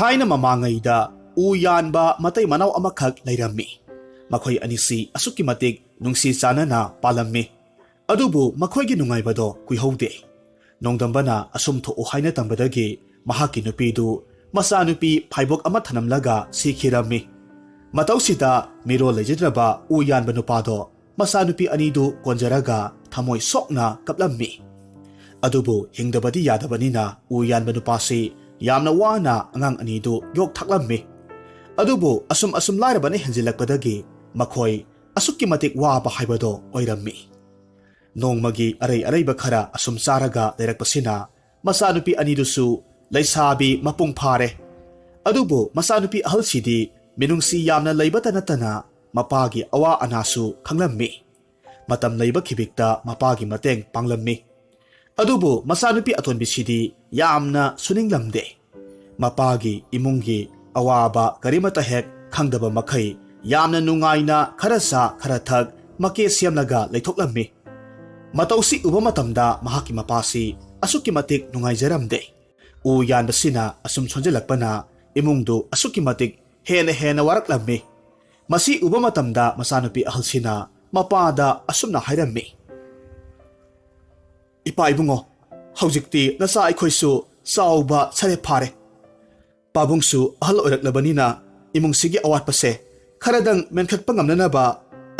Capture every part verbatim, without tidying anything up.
ꯊꯥꯏꯅ ꯃꯃꯥꯡꯉꯩꯗ ꯎ ꯌꯥꯟꯕ ꯃꯇꯩ ꯃꯅꯥꯎ ꯑꯃꯈꯛ ꯂꯩꯔꯝꯃꯤ꯫ ꯃꯈꯣꯏ ꯑꯅꯤꯁꯤ ꯑꯁꯨꯛꯀꯤ ꯃꯇꯤꯛ ꯅꯨꯡꯁꯤ ꯆꯥꯟꯅꯅ ꯄꯥꯜꯂꯝꯃꯤ꯫ ꯑꯗꯨꯕꯨ ꯃꯈꯣꯏꯒꯤ ꯅꯨꯡꯉꯥꯏꯕꯗꯣ ꯀꯨꯏꯍꯧꯗꯦ꯫ ꯅꯣꯡꯗꯝꯕꯅ ꯑꯁꯨꯝ ꯊꯣꯛꯎ ꯍꯥꯏꯅ ꯇꯝꯕꯗꯒꯤ ꯃꯍꯥꯛꯀꯤ ꯅꯨꯄꯤꯗꯨ ꯃꯆꯥꯅꯨꯄꯤ ꯐꯥꯏꯕꯣꯛ ꯑꯃ ꯊꯅꯝꯂꯒ ꯁꯤꯈꯤꯔꯝꯃꯤ꯫ ꯃꯇꯧꯁꯤꯗ ꯃꯤꯔꯣꯜ ꯂꯩꯖꯗ꯭ꯔꯕ ꯎ ꯌꯥꯟꯕ ꯅꯨꯄꯥꯗꯣ ꯃꯆꯥꯅꯨꯄꯤ ꯑꯅꯤꯗꯨ ꯀꯣꯟꯖꯔꯒ ꯊꯃꯣꯏ ꯁꯣꯛꯅ ꯀꯞꯂꯝꯃꯤ꯫ ꯑꯗꯨꯕꯨ ꯍꯤꯡꯗꯕꯗꯤ ꯌꯥꯗꯕꯅꯤꯅ ꯎ ꯌꯥꯟꯕ ꯅꯨꯄꯥꯁꯤ ꯌꯥꯝꯅ ꯋꯥꯅ ꯑꯉꯥꯡ ꯑꯅꯤꯗꯨ ꯌꯣꯛ ꯊꯥꯛꯂꯝꯃꯤ꯫ ꯑꯗꯨꯕꯨ ꯑꯁꯨꯝ ꯑꯁꯨꯝ ꯂꯥꯏꯔꯕꯅ ꯍꯦꯟꯖꯤꯜꯂꯛꯄꯗꯒꯤ ꯃꯈꯣꯏ ꯑꯁꯨꯛꯀꯤ ꯃꯇꯤꯛ ꯋꯥꯕ ꯍꯥꯏꯕꯗꯣ ꯑꯣꯏꯔꯝꯃꯤ꯫ ꯅꯣꯡꯃꯒꯤ ꯑꯔꯩ ꯑꯔꯩꯕ ꯈꯔ ꯑꯁꯨꯝ ꯆꯥꯔꯒ ꯂꯩꯔꯛꯄꯁꯤꯅ ꯃꯆꯥꯅꯨꯄꯤ ꯑꯅꯤꯗꯨꯁꯨ ꯂꯩꯁꯥꯕꯤ ꯃꯄꯨꯡ ꯐꯥꯔꯦ꯫ ꯑꯗꯨꯕꯨ ꯃꯆꯥꯅꯨꯄꯤ ꯑꯍꯜꯁꯤꯗꯤ ꯃꯤꯅꯨꯡꯁꯤ ꯌꯥꯝꯅ ꯂꯩꯕꯇ ꯅꯠꯇꯅ ꯃꯄꯥꯒꯤ ꯑꯋꯥ ꯑꯅꯥꯁꯨ ꯈꯪꯂꯝꯃꯤ꯫ ꯃꯇꯝ ꯂꯩꯕ ꯈꯤꯕꯤꯛꯇ ꯃꯄꯥꯒꯤ ꯃꯇꯦꯡ ꯄꯥꯡꯂꯝꯃꯤ꯫ ꯑꯗꯨꯕꯨ ꯃꯆꯥꯅꯨꯄꯤ ꯑꯇꯣꯟꯕꯤꯁꯤꯗꯤ ꯌꯥꯝꯅ ꯁꯨꯅꯤꯡꯂꯝꯗꯦ꯫ ꯃꯄꯥꯒꯤ ꯏꯃꯨꯡꯒꯤ ꯑꯋꯥꯕ ꯀꯔꯤꯃꯠꯇ ꯍꯦꯛ ꯈꯪꯗꯕ ꯃꯈꯩ ꯌꯥꯝꯅ ꯅꯨꯡꯉꯥꯏꯅ ꯈꯔ ꯆꯥ ꯈꯔ ꯊꯛ ꯃꯀꯦ ꯁꯦꯝꯂꯒ ꯂꯩꯊꯣꯛꯂꯝꯃꯤ꯫ ꯃꯇꯧꯁꯤ ꯎꯕ ꯃꯇꯝꯗ ꯃꯍꯥꯛꯀꯤ ꯃꯄꯥꯁꯤ ꯑꯁꯨꯛꯀꯤ ꯃꯇꯤꯛ ꯅꯨꯡꯉꯥꯏꯖꯔꯝꯗꯦ꯫ ꯎ ꯌꯥꯟꯕꯁꯤꯅ ꯑꯁꯨꯝ ꯁꯣꯟꯖꯜꯂꯛꯄꯅ ꯏꯃꯨꯡꯗꯨ ꯑꯁꯨꯛꯀꯤ ꯃꯇꯤꯛ ꯍꯦꯟꯅ ꯍꯦꯟꯅ ꯋꯥꯔꯛꯂꯝꯃꯤ꯫ ꯃꯁꯤ ꯎꯕ ꯃꯇꯝꯗ ꯃꯆꯥꯅꯨꯄꯤ ꯑꯍꯜꯁꯤꯅ ꯃꯄꯥꯗ ꯑꯁꯨꯝꯅ ꯍꯥꯏꯔꯝꯃꯤ, "ꯏꯄꯥ ꯏꯕꯨꯡꯉꯣ, ꯍꯧꯖꯤꯛꯇꯤ ꯅꯆꯥ ꯑꯩꯈꯣꯏꯁꯨ ꯆꯥꯎꯕ ꯁꯔꯦ ꯐꯥꯔꯦ꯫ ꯄꯥꯕꯨꯡꯁꯨ ꯑꯍꯜ ꯑꯣꯏꯔꯛꯂꯕꯅꯤꯅ ꯏꯃꯨꯡꯁꯤꯒꯤ ꯑꯋꯥꯠꯄꯁꯦ ꯈꯔꯗꯪ ꯃꯦꯟꯈꯠꯄ ꯉꯝꯅꯅꯕ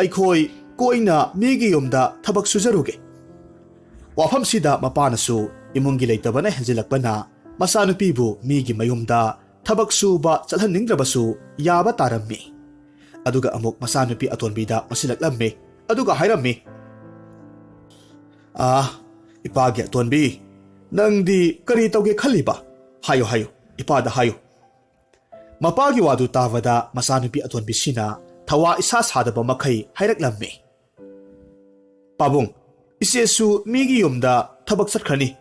ꯑꯩꯈꯣꯏ ꯀꯣꯏꯅ ꯃꯤꯒꯤ ꯌꯨꯝꯗ ꯊꯕꯛ ꯁꯨꯖꯔꯨꯒꯦ꯫" ꯋꯥꯐꯝꯁꯤꯗ ꯃꯄꯥꯅꯁꯨ ꯏꯃꯨꯡꯒꯤ ꯂꯩꯇꯕꯅ ꯍꯦꯟꯖꯤꯜꯂꯛꯄꯅ ꯃꯆꯥꯅꯨꯄꯤꯕꯨ ꯃꯤꯒꯤ ꯃꯌꯨꯝꯗ ꯊꯕꯛ ꯁꯨꯕ ꯆꯠꯍꯟꯅꯤꯡꯗ꯭ꯔꯕꯁꯨ ꯌꯥꯕ ꯇꯥꯔꯝꯃꯤ꯫ ꯑꯗꯨꯒ ꯑꯃꯨꯛ ꯃꯆꯥꯅꯨꯄꯤ ꯑꯇꯣꯟꯕꯤꯗ ꯑꯣꯟꯁꯤꯜꯂꯛꯂꯝꯃꯤ꯫ ꯑꯗꯨꯒ ꯍꯥꯏꯔꯝꯃꯤ, "ꯑꯥ, ꯏꯄꯥꯒꯤ ꯑꯇꯣꯟꯕꯤ, ꯅꯪꯗꯤ ꯀꯔꯤ ꯇꯧꯒꯦ ꯈꯜꯂꯤꯕ? ꯍꯥꯏꯌꯨ, ꯍꯥꯏꯌꯨ, ꯏꯄꯥꯗ ꯍꯥꯏꯌꯨ꯫" ꯃꯄꯥꯒꯤ ꯋꯥꯗꯨ ꯇꯥꯕꯗ ꯃꯆꯥꯅꯨꯄꯤ ꯑꯇꯣꯟꯕꯤꯁꯤꯅ ꯊꯋꯥ ꯏꯁꯥ ꯁꯥꯗꯕ ꯃꯈꯩ ꯍꯥꯏꯔꯛꯂꯝꯃꯤ, "ꯄꯥꯕꯨꯡ, ꯏꯆꯦꯁꯨ ꯃꯤꯒꯤ ꯌꯨꯝꯗ ꯊꯕꯛ ꯆꯠꯈ꯭ꯔꯅꯤ,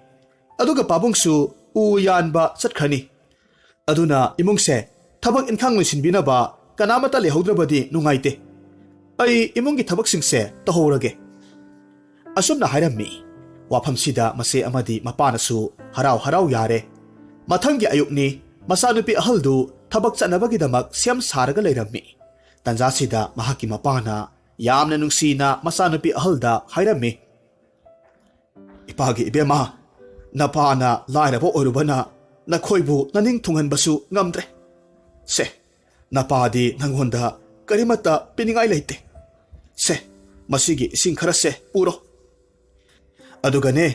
ꯑꯗꯨꯒ ꯄꯥꯕꯨꯡꯁꯨ ꯎ ꯌꯥꯟꯕ ꯆꯠꯈ꯭ꯔꯅꯤ꯫ ꯑꯗꯨꯅ ꯏꯃꯨꯡꯁꯦ ꯊꯕꯛ ꯏꯟꯈꯥꯡ ꯂꯣꯏꯁꯤꯟꯕꯤꯅꯕ ꯀꯅꯥꯃꯠꯇ ꯂꯩꯍꯧꯗ꯭ꯔꯕꯗꯤ ꯅꯨꯡꯉꯥꯏꯇꯦ꯫ ꯑꯩ ꯏꯃꯨꯡꯒꯤ ꯊꯕꯛꯁꯤꯡꯁꯦ ꯇꯧꯍꯧꯔꯒꯦ꯫" ꯑꯁꯨꯝꯅ ꯍꯥꯏꯔꯝꯃꯤ꯫ ꯋꯥꯐꯝꯁꯤꯗ ꯃꯆꯦ ꯑꯃꯗꯤ ꯃꯄꯥꯅꯁꯨ ꯍꯔꯥꯎ ꯍꯔꯥꯎ ꯌꯥꯔꯦ꯫ ꯃꯊꯪꯒꯤ ꯑꯌꯨꯛꯅꯤ꯫ ꯃꯆꯥꯅꯨꯄꯤ ꯑꯍꯜꯗꯨ ꯊꯕꯛ ꯆꯠꯅꯕꯒꯤꯗꯃꯛ ꯁꯦꯝ ꯁꯥꯔꯒ ꯂꯩꯔꯝꯃꯤ꯫ ꯇꯟꯖꯥꯁꯤꯗ ꯃꯍꯥꯛꯀꯤ ꯃꯄꯥꯅ ꯌꯥꯝꯅ ꯅꯨꯡꯁꯤꯅ ꯃꯆꯥꯅꯨꯄꯤ ꯑꯍꯜꯗ ꯍꯥꯏꯔꯝꯃꯤ, "ꯏꯄꯥꯒꯤ ꯏꯕꯦꯝꯃ, ꯅꯄꯥꯅ ꯂꯥꯏꯔꯕ ꯑꯣꯏꯔꯨꯕꯅ ꯅꯈꯣꯏꯕꯨ ꯅꯅꯤꯡ ꯊꯨꯡꯍꯟꯕꯁꯨ ꯉꯝꯗ꯭ꯔꯦ꯫ ꯁꯦ, ꯅꯄꯥꯗꯤ ꯅꯪꯉꯣꯟꯗ ꯀꯔꯤꯃꯠꯇ ꯄꯤꯅꯤꯡꯉꯥꯏ ꯂꯩꯇꯦ꯫ ꯁꯦ, ꯃꯁꯤꯒꯤ ꯏꯁꯤꯡ ꯈꯔꯁꯦ ꯄꯨꯔꯣ꯫ ꯑꯗꯨꯒꯅꯦ,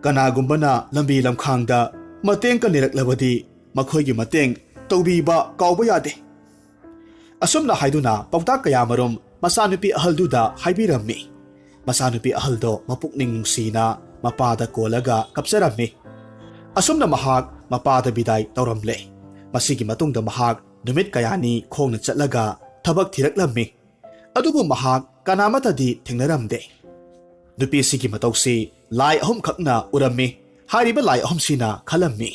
ꯀꯅꯥꯒꯨꯝꯕꯅ ꯂꯝꯕꯤ ꯂꯝꯈꯥꯡꯗ ꯃꯇꯦꯡꯒ ꯅꯤꯔꯛꯂꯕꯗꯤ ꯃꯈꯣꯏꯒꯤ ꯃꯇꯦꯡ ꯇꯧꯕꯤꯕ ꯀꯥꯎꯕ ꯌꯥꯗꯦ"꯫ ꯑꯁꯨꯝꯅ ꯍꯥꯏꯗꯨꯅ ꯄꯥꯎꯇꯥꯛ ꯀꯌꯥꯃꯔꯨꯝ ꯃꯆꯥꯅꯨꯄꯤ ꯑꯍꯜꯗꯨꯗ ꯍꯥꯏꯕꯤꯔꯝꯃꯤ꯫ ꯃꯆꯥꯅꯨꯄꯤ ꯑꯍꯜꯗꯣ ꯃꯄꯨꯛꯅꯤꯡ ꯅꯨꯡꯁꯤꯅ ꯃꯄꯥꯗ ꯀꯣꯜꯂꯒ ꯀꯞꯆꯔꯝꯃꯤ꯫ ꯑꯁꯨꯝꯅ ꯃꯍꯥꯛ ꯃꯄꯥꯗ ꯕꯤꯗꯥꯏ ꯇꯧꯔꯝꯂꯦ꯫ ꯃꯁꯤꯒꯤ ꯃꯇꯨꯡꯗ ꯃꯍꯥꯛ ꯅꯨꯃꯤꯠ ꯀꯌꯥꯅꯤ ꯈꯣꯡꯅ ꯆꯠꯂꯒ ꯊꯕꯛ ꯊꯤꯔꯛꯂꯝꯃꯤ꯫ ꯑꯗꯨꯕꯨ ꯃꯍꯥꯛ ꯀꯅꯥꯃꯠꯇꯗꯤ ꯊꯦꯡꯅꯔꯝꯗꯦ꯫ ꯅꯨꯄꯤꯁꯤꯒꯤ ꯃꯇꯧꯁꯤ ꯂꯥꯏ ꯑꯍꯨꯝꯈꯛꯅ ꯎꯔꯝꯃꯤ꯫ ꯍꯥꯏꯔꯤꯕ ꯂꯥꯏ ꯑꯍꯨꯝꯁꯤꯅ ꯈꯜꯂꯝꯃꯤ꯫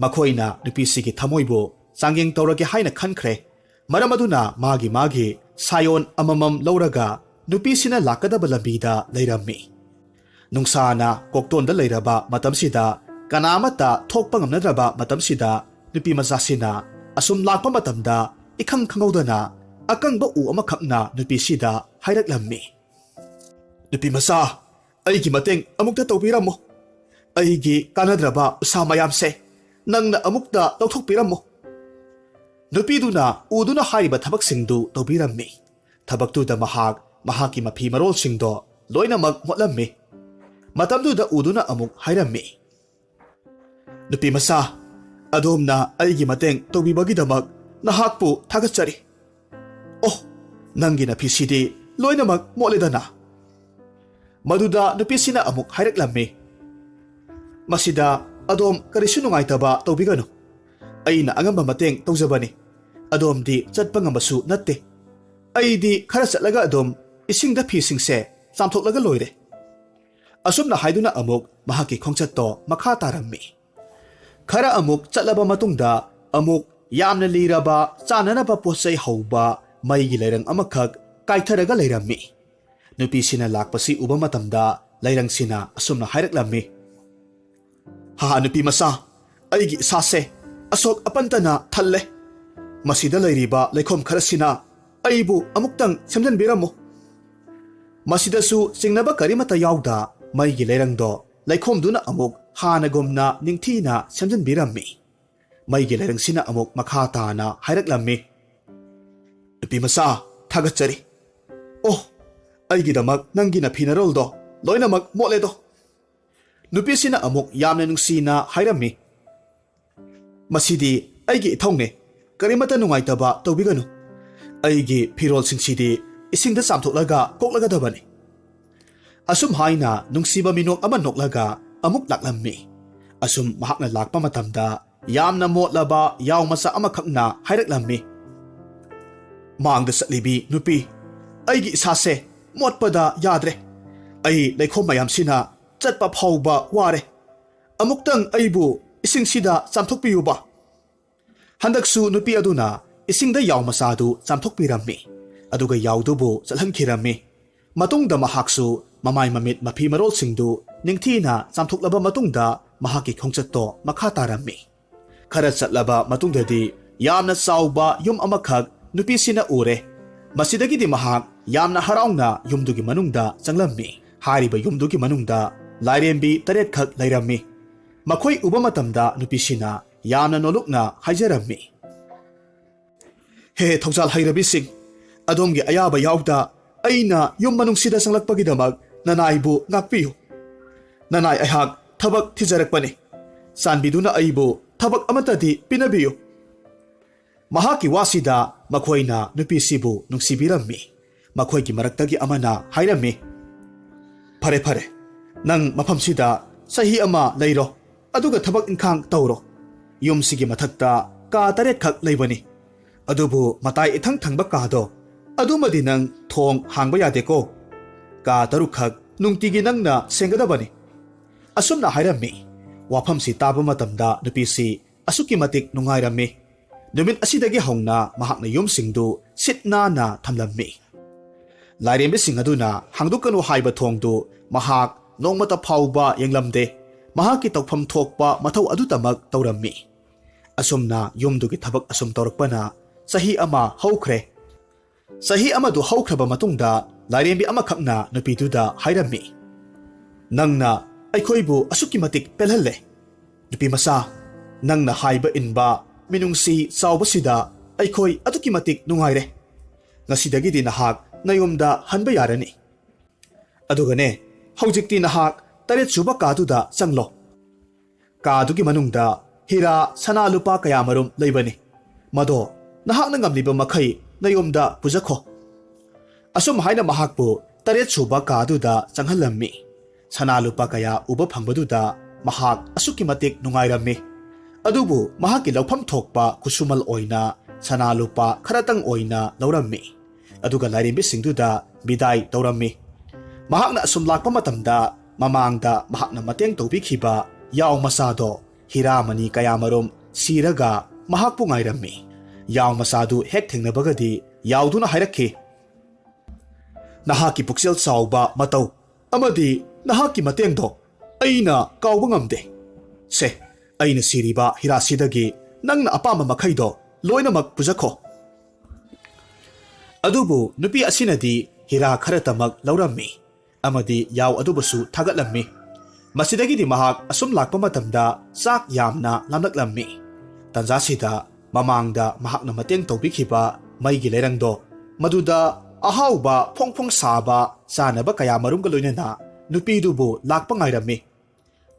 ꯃꯈꯣꯏꯅ ꯅꯨꯄꯤꯁꯤꯒꯤ ꯊꯃꯣꯏꯕꯨ ꯆꯥꯡꯌꯦꯡ ꯇꯧꯔꯒꯦ ꯍꯥꯏꯅ ꯈꯟꯈ꯭ꯔꯦ꯫ ꯃꯔꯝ ꯑꯗꯨꯅ ꯃꯥꯒꯤ ꯃꯥꯒꯤ ꯁꯥꯌꯣꯟ ꯑꯃꯃꯝ ꯂꯧꯔꯒ ꯅꯨꯄꯤꯁꯤꯅ ꯂꯥꯛꯀꯗꯕ ꯂꯝꯕꯤꯗ ꯂꯩꯔꯝꯃꯤ꯫ ꯅꯨꯡꯁꯥꯅ ꯀꯣꯛꯇꯣꯟꯗ ꯂꯩꯔꯕ ꯃꯇꯝꯁꯤꯗ, ꯀꯅꯥ ꯑꯃꯠꯇ ꯊꯣꯛꯄ ꯉꯝꯅꯗ꯭ꯔꯕ ꯃꯇꯝꯁꯤꯗ, ꯅꯨꯄꯤ ꯃꯆꯥꯁꯤꯅ ꯑꯁꯨꯝ ꯂꯥꯛꯄ ꯃꯇꯝꯗ ꯏꯈꯪ ꯈꯪꯍꯧꯗꯅ ꯑꯀꯪꯕ ꯎ ꯑꯃꯈꯛꯅ ꯅꯨꯄꯤꯁꯤꯗ ꯍꯥꯏꯔꯛꯂꯝꯃꯤ, "ꯅꯨꯄꯤ ꯃꯆꯥ, ꯑꯩꯒꯤ ꯃꯇꯦꯡ ꯑꯃꯨꯛꯇ ꯇꯧꯕꯤꯔꯝꯃꯣ꯫ ꯑꯩꯒꯤ ꯀꯥꯟꯅꯗ꯭ꯔꯕ ꯎꯁꯥ ꯃꯌꯥꯝꯁꯦ ꯅꯪꯅ ꯑꯃꯨꯛꯇ ꯂꯧꯊꯣꯛꯄꯤꯔꯝꯃꯣ"꯫ ꯅꯨꯄꯤꯗꯨꯅ ꯎꯗꯨꯅ ꯍꯥꯏꯔꯤꯕ ꯊꯕꯛꯁꯤꯡꯗꯨ ꯇꯧꯕꯤꯔꯝꯃꯤ꯫ ꯊꯕꯛꯇꯨꯗ ꯃꯍꯥꯛ ꯃꯍꯥꯛꯀꯤ ꯃꯐꯤ ꯃꯔꯣꯜꯁꯤꯡꯗꯣ ꯂꯣꯏꯅꯃꯛ ꯃꯣꯠꯂꯝꯃꯤ꯫ ꯃꯇꯝꯗꯨꯗ ꯎꯗꯨꯅ ꯑꯃꯨꯛ ꯍꯥꯏꯔꯝꯃꯤ, "ꯅꯨꯄꯤ ꯃꯆꯥ, ꯑꯗꯣꯝꯅ ꯑꯩꯒꯤ ꯃꯇꯦꯡ ꯇꯧꯕꯤꯕꯒꯤꯗꯃꯛ ꯅꯍꯥꯛꯄꯨ ꯊꯥꯒꯠꯆꯔꯤ꯫ ꯑꯣ, ꯅꯪꯒꯤ ꯅꯐꯤꯁꯤꯗꯤ ꯂꯣꯏꯅꯃꯛ ꯃꯣꯠꯂꯦꯗꯅ"꯫ ꯃꯗꯨꯗ ꯅꯨꯄꯤꯁꯤꯅ ꯑꯃꯨꯛ ꯍꯥꯏꯔꯛꯂꯝꯃꯤ, "ꯃꯁꯤꯗ ꯑꯗꯣꯝ ꯀꯔꯤꯁꯨ ꯅꯨꯡꯉꯥꯏꯇꯕ ꯇꯧꯕꯤꯒꯅꯨ꯫ ꯑꯩꯅ ꯑꯉꯝꯕ ꯃꯇꯦꯡ ꯇꯧꯖꯕꯅꯤ꯫ ꯑꯗꯣꯝꯗꯤ ꯆꯠꯄ ꯉꯝꯕꯁꯨ ꯅꯠꯇꯦ꯫ ꯑꯩꯗꯤ ꯈꯔ ꯆꯠꯂꯒ ꯑꯗꯨꯝ ꯏꯁꯤꯡꯗ ꯐꯤꯁꯤꯡꯁꯦ ꯆꯥꯝꯊꯣꯛꯂꯒ ꯂꯣꯏꯔꯦ"꯫ ꯑꯁꯨꯝꯅ ꯍꯥꯏꯗꯨꯅ ꯑꯃꯨꯛ ꯃꯍꯥꯛꯀꯤ ꯈꯣꯡꯆꯠꯇꯣ ꯃꯈꯥ ꯇꯥꯔꯝꯃꯤ꯫ ꯈꯔ ꯑꯃꯨꯛ ꯆꯠꯂꯕ ꯃꯇꯨꯡꯗ ꯑꯃꯨꯛ ꯌꯥꯝꯅ ꯂꯤꯔꯕ ꯆꯥꯅꯅꯕ ꯄꯣꯠ ꯆꯩ ꯍꯧꯕ ꯃꯩꯒꯤ ꯂꯩꯔꯪ ꯑꯃꯈꯛ ꯀꯥꯏꯊꯔꯒ ꯂꯩꯔꯝꯃꯤ꯫ ꯅꯨꯄꯤꯁꯤꯅ ꯂꯥꯛꯄꯁꯤ ꯎꯕ ꯃꯇꯝꯗ ꯂꯩꯔꯪꯁꯤꯅ ꯑꯁꯨꯝꯅ ꯍꯥꯏꯔꯛꯂꯝꯃꯤ, "ꯍꯥ, ꯅꯨꯄꯤ ꯃꯆꯥ, ꯑꯩꯒꯤ ꯏꯁꯥꯁꯦ ꯑꯁꯣꯛ ꯑꯄꯟꯇꯅ ꯊꯜꯂꯦ꯫ ꯃꯁꯤꯗ ꯂꯩꯔꯤꯕ ꯂꯩꯈꯣꯝ ꯈꯔꯁꯤꯅ ꯑꯩꯕꯨ ꯑꯃꯨꯛꯇꯪ ꯁꯦꯝꯖꯤꯟꯕꯤꯔꯝꯃꯨ꯫ ꯃꯁꯤꯗꯁꯨ ꯆꯤꯡꯅꯕ ꯀꯔꯤꯃꯠꯇ ꯌꯥꯎꯗ ꯃꯩꯒꯤ ꯂꯩꯔꯪꯗꯣ ꯂꯩꯈꯣꯝꯗꯨꯅ ꯑꯃꯨꯛ ꯍꯥꯟꯅꯒꯨꯝꯅ ꯅꯤꯡꯊꯤꯅ ꯁꯦꯝꯖꯤꯟꯕꯤꯔꯝꯃꯤ꯫ ꯃꯩꯒꯤ ꯂꯩꯔꯪꯁꯤꯅ ꯑꯃꯨꯛ ꯃꯈꯥ ꯇꯥꯅ ꯍꯥꯏꯔꯛꯂꯝꯃꯤ, "ꯅꯨꯄꯤ ꯃꯆꯥ, ꯊꯥꯒꯠꯆꯔꯤ꯫ ꯑꯣ, ꯑꯩꯒꯤꯗꯃꯛ ꯅꯪꯒꯤ ꯅꯐꯤ ꯅꯔꯣꯜꯗꯣ ꯂꯣꯏꯅꯃꯛ ꯃꯣꯠꯂꯦꯗꯣ꯫" ꯅꯨꯄꯤꯁꯤꯅ ꯑꯃꯨꯛ ꯌꯥꯝꯅ ꯅꯨꯡꯁꯤꯅ ꯍꯥꯏꯔꯝꯃꯤ, "ꯃꯁꯤꯗꯤ ꯑꯩꯒꯤ ꯏꯊꯧꯅꯦ꯫ ꯀꯔꯤꯃꯠꯇ ꯅꯨꯡꯉꯥꯏꯇꯕ ꯇꯧꯕꯤꯒꯅꯨ꯫ ꯑꯩꯒꯤ ꯐꯤꯔꯣꯜꯁꯤꯡꯁꯤꯗꯤ ꯏꯁꯤꯡꯗ ꯆꯥꯝꯊꯣꯛꯂꯒ ꯀꯣꯛꯂꯒꯗꯕꯅꯤ꯫" ꯑꯁꯨꯝ ꯍꯥꯏꯅ ꯅꯨꯡꯁꯤꯕ ꯃꯤꯅꯣꯛ ꯑꯃ ꯅꯣꯛꯂꯒ ꯑꯃꯨꯛ ꯂꯥꯛꯂꯝꯃꯤ꯫ ꯑꯁꯨꯝ ꯃꯍꯥꯛꯅ ꯂꯥꯛꯄ ꯃꯇꯝꯗ ꯌꯥꯝꯅ ꯃꯣꯠꯂꯕ ꯌꯥꯎ ꯃꯆꯥ ꯑꯃꯈꯛꯅ ꯍꯥꯏꯔꯛꯂꯝꯃꯤ, "ꯃꯥꯡꯗ ꯆꯠꯂꯤꯕꯤ ꯅꯨꯄꯤ, ꯑꯩꯒꯤ ꯏꯁꯥꯁꯦ ꯃꯣꯠꯄꯗ ꯌꯥꯗ꯭ꯔꯦ꯫ ꯑꯩ ꯂꯩꯈꯣꯝ ꯃꯌꯥꯝꯁꯤꯅ ꯆꯠꯄ ꯐꯥꯎꯕ ꯋꯥꯔꯦ꯫ ꯑꯃꯨꯛꯇꯪ ꯑꯩꯕꯨ ꯏꯁꯤꯡꯁꯤꯗ ꯆꯥꯝꯊꯣꯛꯄꯤꯌꯨꯕ꯫" ꯍꯟꯗꯛꯁꯨ ꯅꯨꯄꯤ ꯑꯗꯨꯅ ꯏꯁꯤꯡꯗ ꯌꯥꯎ ꯃꯆꯥꯗꯨ ꯆꯥꯝꯊꯣꯛꯄꯤꯔꯝꯃꯤ, ꯑꯗꯨꯒ ꯌꯥꯎꯗꯨꯕꯨ ꯆꯠꯍꯟꯈꯤꯔꯝꯃꯤ꯫ ꯃꯇꯨꯡꯗ ꯃꯍꯥꯛꯁꯨ ꯃꯃꯥꯏ ꯃꯃꯤꯠ ꯃꯐꯤ ꯃꯔꯣꯜꯁꯤꯡꯗꯨ ꯅꯤꯡꯊꯤꯅ ꯆꯥꯝꯊꯣꯛꯂꯕ ꯃꯇꯨꯡꯗ ꯃꯍꯥꯛꯀꯤ ꯈꯣꯡꯆꯠꯇꯣ ꯃꯈꯥ ꯇꯥꯔꯝꯃꯤ꯫ ꯈꯔ ꯆꯠꯂꯕ ꯃꯇꯨꯡꯗꯗꯤ ꯌꯥꯝꯅ ꯆꯥꯎꯕ ꯌꯨꯝ ꯑꯃꯈꯛ ꯅꯨꯄꯤꯁꯤꯅ ꯎꯔꯦ꯫ ꯃꯁꯤꯗꯒꯤꯗꯤ ꯃꯍꯥꯛ ꯌꯥꯝꯅ ꯍꯔꯥꯎꯅ ꯌꯨꯝꯗꯨꯒꯤ ꯃꯅꯨꯡꯗ ꯆꯪꯂꯝꯃꯤ꯫ ꯍꯥꯏꯔꯤꯕ ꯌꯨꯝꯗꯨꯒꯤ ꯃꯅꯨꯡꯗ ꯂꯥꯏꯔꯦꯝꯕꯤ ꯇꯔꯦꯠꯈꯛ ꯂꯩꯔꯝꯃꯤ꯫ ꯃꯈꯣꯏ ꯎꯕ ꯃꯇꯝꯗ ꯅꯨꯄꯤꯁꯤꯅ ꯌꯥꯝꯅ ꯅꯣꯂꯨꯛꯅ ꯍꯥꯏꯖꯔꯝꯃꯤ, "ꯍꯦ ꯊꯧꯖꯥꯜ ꯍꯩꯔꯕꯤꯁꯤꯡ, ꯑꯗꯣꯝꯒꯤ ꯑꯌꯥꯕ ꯌꯥꯎꯗ ꯑꯩꯅ ꯌꯨꯝ ꯃꯅꯨꯡꯁꯤꯗ ꯆꯪꯂꯛꯄꯒꯤꯗꯃꯛ ꯅꯅꯥꯏꯕꯨ ꯉꯥꯛꯄꯤꯌꯨ꯫ ꯅꯅꯥꯏ ꯑꯩꯍꯥꯛ ꯊꯕꯛ ꯊꯤꯖꯔꯛꯄꯅꯤ꯫ ꯆꯥꯟꯕꯤꯗꯨꯅ ꯑꯩꯕꯨ ꯊꯕꯛ ꯑꯃꯠꯇꯗꯤ ꯄꯤꯅꯕꯤꯌꯨ꯫" ꯃꯍꯥꯛꯀꯤ ꯋꯥꯁꯤꯗ ꯃꯈꯣꯏꯅ ꯅꯨꯄꯤꯁꯤꯕꯨ ꯅꯨꯡꯁꯤꯕꯤꯔꯝꯃꯤ꯫ ꯃꯈꯣꯏꯒꯤ ꯃꯔꯛꯇꯒꯤ ꯑꯃꯅ ꯍꯥꯏꯔꯝꯃꯤ, "ꯐꯔꯦ, ꯐꯔꯦ, ꯅꯪ ꯃꯐꯝꯁꯤꯗ ꯆꯍꯤ ꯑꯃ ꯂꯩꯔꯣ, ꯑꯗꯨꯒ ꯊꯕꯛ ꯏꯪꯈꯥꯡ ꯇꯧꯔꯣ꯫ ꯌꯨꯝꯁꯤꯒꯤ ꯃꯊꯛꯇ ꯀꯥ ꯇꯔꯦꯠꯈꯛ ꯂꯩꯕꯅꯤ, ꯑꯗꯨꯕꯨ ꯃꯇꯥꯏ ꯏꯊꯪ ꯊꯪꯕ ꯀꯥꯗꯣ, ꯑꯗꯨꯃꯗꯤ ꯅꯪ ꯊꯣꯡ ꯍꯥꯡꯕ ꯌꯥꯗꯦꯀꯣ꯫ ꯀꯥ ꯇꯔꯨꯛꯈꯛ ꯅꯨꯡꯇꯤꯒꯤ ꯅꯪꯅ ꯁꯦꯡꯒꯗꯕꯅꯤ꯫" ꯑꯁꯨꯝꯅ ꯍꯥꯏꯔꯝꯃꯤ꯫ ꯋꯥꯐꯝꯁꯤ ꯇꯥꯕ ꯃꯇꯝꯗ ꯅꯨꯄꯤꯁꯤ ꯑꯁꯨꯛꯀꯤ ꯃꯇꯤꯛ ꯅꯨꯡꯉꯥꯏꯔꯝꯃꯤ꯫ ꯅꯨꯃꯤꯠ ꯑꯁꯤꯗꯒꯤ ꯍꯧꯅ ꯃꯍꯥꯛꯅ ꯌꯨꯝꯁꯤꯡꯗꯨ ꯁꯤꯠ ꯅꯥꯟꯅ ꯊꯝꯂꯝꯃꯤ꯫ ꯂꯥꯏꯔꯦꯝꯕꯤꯁꯤꯡ ꯑꯗꯨꯅ ꯍꯥꯡꯗꯣꯛꯀꯅꯨ ꯍꯥꯏꯕ ꯊꯣꯡꯗꯨ ꯃꯍꯥꯛ ꯅꯣꯡꯃꯇ ꯐꯥꯎꯕ ꯌꯦꯡꯂꯝꯗꯦ꯫ ꯃꯍꯥꯛꯀꯤ ꯇꯧꯐꯝ ꯊꯣꯛꯄ ꯃꯊꯧ ꯑꯗꯨꯇꯃꯛ ꯇꯧꯔꯝꯃꯤ꯫ ꯑꯁꯨꯝꯅ ꯌꯨꯝꯗꯨꯒꯤ ꯊꯕꯛ ꯑꯁꯨꯝ ꯇꯧꯔꯛꯄꯅ ꯆꯍꯤ ꯑꯃ ꯍꯧꯈ꯭ꯔꯦ꯫ ꯆꯍꯤ ꯑꯃꯗꯨ ꯍꯧꯈ꯭ꯔꯕ ꯃꯇꯨꯡꯗ ꯂꯥꯏꯔꯦꯝꯕꯤ ꯑꯃꯈꯛꯅ ꯅꯨꯄꯤꯗꯨꯗ ꯍꯥꯏꯔꯝꯃꯤ, "ꯅꯪꯅ ꯑꯩꯈꯣꯏꯕꯨ ꯑꯁꯨꯛꯀꯤ ꯃꯇꯤꯛ ꯄꯦꯜꯍꯜꯂꯦ꯫ ꯅꯨꯄꯤ ꯃꯆꯥ, ꯅꯪꯅ ꯍꯥꯏꯕ ꯏꯟꯕ ꯃꯤꯅꯨꯡꯁꯤ ꯆꯥꯎꯕꯁꯤꯗ ꯑꯩꯈꯣꯏ ꯑꯗꯨꯛꯀꯤ ꯃꯇꯤꯛ ꯅꯨꯡꯉꯥꯏꯔꯦ꯫ ꯉꯁꯤꯗꯒꯤꯗꯤ ꯅꯍꯥꯛ ꯅꯌꯨꯝꯗ ꯍꯟꯕ ꯌꯥꯔꯅꯤ꯫ ꯑꯗꯨꯒꯅꯦ, ꯍꯧꯖꯤꯛꯇꯤ ꯅꯍꯥꯛ ꯇꯔꯦꯠ ꯁꯨꯕ ꯀꯥꯗꯨꯗ ꯆꯪꯂꯣ꯫ ꯀꯥꯗꯨꯒꯤ ꯃꯅꯨꯡꯗ ꯍꯤꯔꯥ, ꯁꯅꯥ, ꯂꯨꯄꯥ ꯀꯌꯥꯃꯔꯨꯝ ꯂꯩꯕꯅꯤ꯫ ꯃꯗꯣ ꯅꯍꯥꯛꯅ ꯉꯝꯂꯤꯕ ꯃꯈꯩ ꯅꯌꯨꯝꯗ ꯄꯨꯖꯈꯣ"꯫ ꯑꯁꯨꯝ ꯍꯥꯏꯅ ꯃꯍꯥꯛꯄꯨ ꯇꯔꯦꯠ ꯁꯨꯕ ꯀꯥꯗꯨꯗ ꯆꯪꯍꯜꯂꯝꯃꯤ꯫ ꯁꯅꯥ ꯂꯨꯄꯥ ꯀꯌꯥ ꯎꯕ ꯐꯪꯕꯗꯨꯗ ꯃꯍꯥꯛ ꯑꯁꯨꯛꯀꯤ ꯃꯇꯤꯛ ꯅꯨꯡꯉꯥꯏꯔꯝꯃꯤ꯫ ꯑꯗꯨꯕꯨ ꯃꯍꯥꯛꯀꯤ ꯂꯧꯐꯝ ꯊꯣꯛꯄ ꯈꯨꯠꯁꯨꯃꯜ ꯑꯣꯏꯅ ꯁꯅꯥ ꯂꯨꯄꯥ ꯈꯔꯇꯪ ꯑꯣꯏꯅ ꯂꯧꯔꯝꯃꯤ꯫ ꯑꯗꯨꯒ ꯂꯥꯏꯔꯦꯝꯕꯤꯁꯤꯡꯗꯨꯗ ꯕꯤꯗꯥꯏ ꯇꯧꯔꯝꯃꯤ꯫ ꯃꯍꯥꯛꯅ ꯑꯁꯨꯝ ꯂꯥꯛꯄ ꯃꯇꯝꯗ, ꯃꯃꯥꯡꯗ ꯃꯍꯥꯛꯅ ꯃꯇꯦꯡ ꯇꯧꯕꯤꯈꯤꯕ ꯌꯥꯎ ꯃꯆꯥꯗꯣ, ꯍꯤꯔꯥꯃꯅꯤ ꯀꯌꯥꯃꯔꯨꯝ ꯁꯤꯔꯒ ꯃꯍꯥꯛꯄꯨ ꯉꯥꯏꯔꯝꯃꯤ꯫ ꯌꯥꯎ ꯃꯆꯥꯗꯨ ꯍꯦꯛ ꯊꯦꯡꯅꯕꯒꯗꯤ ꯌꯥꯎꯗꯨꯅ ꯍꯥꯏꯔꯛꯈꯤ, "ꯅꯍꯥꯛꯀꯤ ꯄꯨꯛꯆꯦꯜ ꯆꯥꯎꯕ ꯃꯇꯧ ꯑꯃꯗꯤ ꯅꯍꯥꯛꯀꯤ ꯃꯇꯦꯡꯗꯣ ꯑꯩꯅ ꯀꯥꯎꯕ ꯉꯝꯗꯦ꯫ ꯁꯦ, ꯑꯩꯅ ꯁꯤꯔꯤꯕ ꯍꯤꯔꯥꯁꯤꯗꯒꯤ ꯅꯪꯅ ꯑꯄꯥꯝꯕ ꯃꯈꯩꯗꯣ ꯂꯣꯏꯅꯃꯛ ꯄꯨꯖꯈꯣ"꯫ ꯑꯗꯨꯕꯨ ꯅꯨꯄꯤ ꯑꯁꯤꯅꯗꯤ ꯍꯤꯔꯥ ꯈꯔꯇꯃꯛ ꯂꯧꯔꯝꯃꯤ ꯑꯃꯗꯤ ꯌꯥꯎ ꯑꯗꯨꯕꯨꯁꯨ ꯊꯥꯒꯠꯂꯝꯃꯤ꯫ ꯃꯁꯤꯗꯒꯤꯗꯤ ꯃꯍꯥꯛ ꯑꯁꯨꯝ ꯂꯥꯛꯄ ꯃꯇꯝꯗ ꯆꯥꯛ ꯌꯥꯝꯅ ꯂꯥꯝꯂꯛꯂꯝꯃꯤ꯫ ꯇꯟꯖꯥꯁꯤꯗ ꯃꯃꯥꯡꯗ ꯃꯍꯥꯛꯅ ꯃꯇꯦꯡ ꯇꯧꯕꯤꯈꯤꯕ ꯃꯩꯒꯤ ꯂꯩꯔꯪꯗꯣ, ꯃꯗꯨꯗ ꯑꯍꯥꯎꯕ ꯐꯣꯡ ꯐꯣꯡ ꯁꯥꯕ ꯆꯥꯅꯕ ꯀꯌꯥ ꯃꯔꯨꯝꯒ ꯂꯣꯏꯅꯅ ꯅꯨꯄꯤꯗꯨꯕꯨ ꯂꯥꯛꯄ ꯉꯥꯏꯔꯝꯃꯤ꯫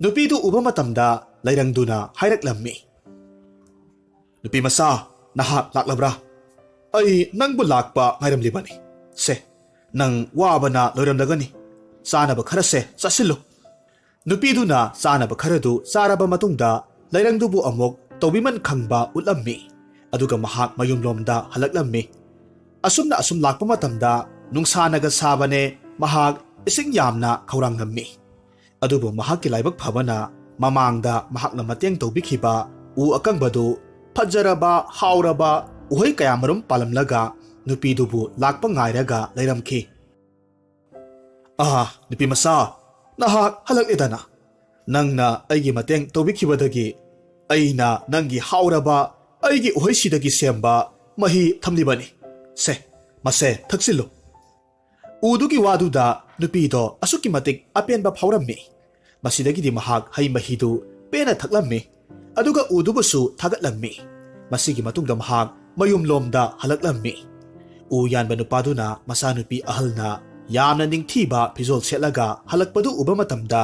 ꯅꯨꯄꯤꯗꯨ ꯎꯕ ꯃꯇꯝꯗ ꯂꯩꯔꯪꯗꯨꯅ ꯍꯥꯏꯔꯛꯂꯝꯃꯤ, "ꯅꯨꯄꯤ ꯃꯆꯥ, ꯅꯍꯥꯛ ꯂꯥꯛꯂꯕ꯭ꯔꯥ? ꯑꯩ ꯅꯪꯕꯨ ꯂꯥꯛꯄ ꯉꯥꯏꯔꯝꯂꯤꯕꯅꯤ꯫ ꯁꯦ, ꯅꯪ ꯋꯥꯕꯅ ꯂꯣꯏꯔꯝꯂꯒꯅꯤ꯫ ꯆꯥꯅꯕ ꯈꯔꯁꯦ ꯆꯥꯁꯤꯜꯂꯨ"꯫ ꯅꯨꯄꯤꯗꯨꯅ ꯆꯥꯅꯕ ꯈꯔꯗꯨ ꯆꯥꯔꯕ ꯃꯇꯨꯡꯗ ꯂꯩꯔꯪꯗꯨꯕꯨ ꯑꯃꯨꯛ ꯇꯧꯕꯤꯃꯟ ꯈꯪꯕ ꯎꯠꯂꯝꯃꯤ꯫ ꯑꯗꯨꯒ ꯃꯍꯥꯛ ꯃꯌꯨꯝꯂꯣꯝꯗ ꯍꯜꯂꯛꯂꯝꯃꯤ꯫ ꯑꯁꯨꯝꯅ ꯑꯁꯨꯝ ꯂꯥꯛꯄ ꯃꯇꯝꯗ ꯅꯨꯡꯁꯥꯅꯒ ꯁꯥꯕꯅꯦ, ꯃꯍꯥꯛ ꯏꯁꯤꯡ ꯌꯥꯝꯅ ꯈꯧꯔꯥꯡꯂꯝꯃꯤ꯫ ꯑꯗꯨꯕꯨ ꯃꯍꯥꯛꯀꯤ ꯂꯥꯏꯕꯛ ꯐꯕꯅ ꯃꯃꯥꯡꯗ ꯃꯍꯥꯛꯅ ꯃꯇꯦꯡ ꯇꯧꯕꯤꯈꯤꯕ ꯎ ꯑꯀꯪꯕꯗꯨ ꯐꯖꯔꯕ, ꯍꯥꯎꯔꯕ ꯎꯍꯩ ꯀꯌꯥꯃꯔꯨꯝ ꯄꯥꯜꯂꯝꯂꯒ ꯅꯨꯄꯤꯗꯨꯕꯨ ꯂꯥꯛꯄ ꯉꯥꯏꯔꯒ ꯂꯩꯔꯝꯈꯤ꯫ "ꯑꯥ, ꯅꯨꯄꯤ ꯃꯆꯥ, ꯅꯍꯥꯛ ꯍꯜꯂꯛꯂꯦꯗꯅ꯫ ꯅꯪꯅ ꯑꯩꯒꯤ ꯃꯇꯦꯡ ꯇꯧꯕꯤꯈꯤꯕꯗꯒꯤ ꯑꯩꯅ ꯅꯪꯒꯤ ꯍꯥꯎꯔꯕ ꯑꯩꯒꯤ ꯎꯍꯩꯁꯤꯗꯒꯤ ꯁꯦꯝꯕ ꯃꯍꯤ ꯊꯝꯂꯤꯕꯅꯤ꯫ ꯁꯦ, ꯃꯁꯦ ꯊꯛꯆꯤꯜꯂꯨ꯫ ꯎꯗꯨꯒꯤ ꯋꯥꯗꯨꯗ ꯅꯨꯄꯤꯗꯣ ꯑꯁꯨꯛꯀꯤ ꯃꯇꯤꯛ ꯑꯄꯦꯟꯕ ꯐꯥꯎꯔꯝꯃꯤ꯫ ꯃꯁꯤꯗꯒꯤꯗꯤ ꯃꯍꯥꯛ ꯍꯩ ꯃꯍꯤꯗꯨ ꯄꯦꯟꯅ ꯊꯛꯂꯝꯃꯤ꯫ ꯑꯗꯨꯒ ꯎꯗꯨꯕꯨꯁꯨ ꯊꯥꯒꯠꯂꯝꯃꯤ꯫ ꯃꯁꯤꯒꯤ ꯃꯇꯨꯡꯗ ꯃꯍꯥꯛ ꯃꯌꯨꯝꯂꯣꯝꯗ ꯍꯜꯂꯛꯂꯝꯃꯤ꯫ ꯎ ꯌꯥꯟꯕ ꯅꯨꯄꯥꯗꯨꯅ ꯃꯆꯥꯅꯨꯄꯤ ꯑꯍꯜꯅ ꯌꯥꯝꯅ ꯅꯤꯡꯊꯤꯕ ꯐꯤꯖꯣꯜ ꯁꯦꯠꯂꯒ ꯍꯜꯂꯛꯄꯗꯨ ꯎꯕ ꯃꯇꯝꯗ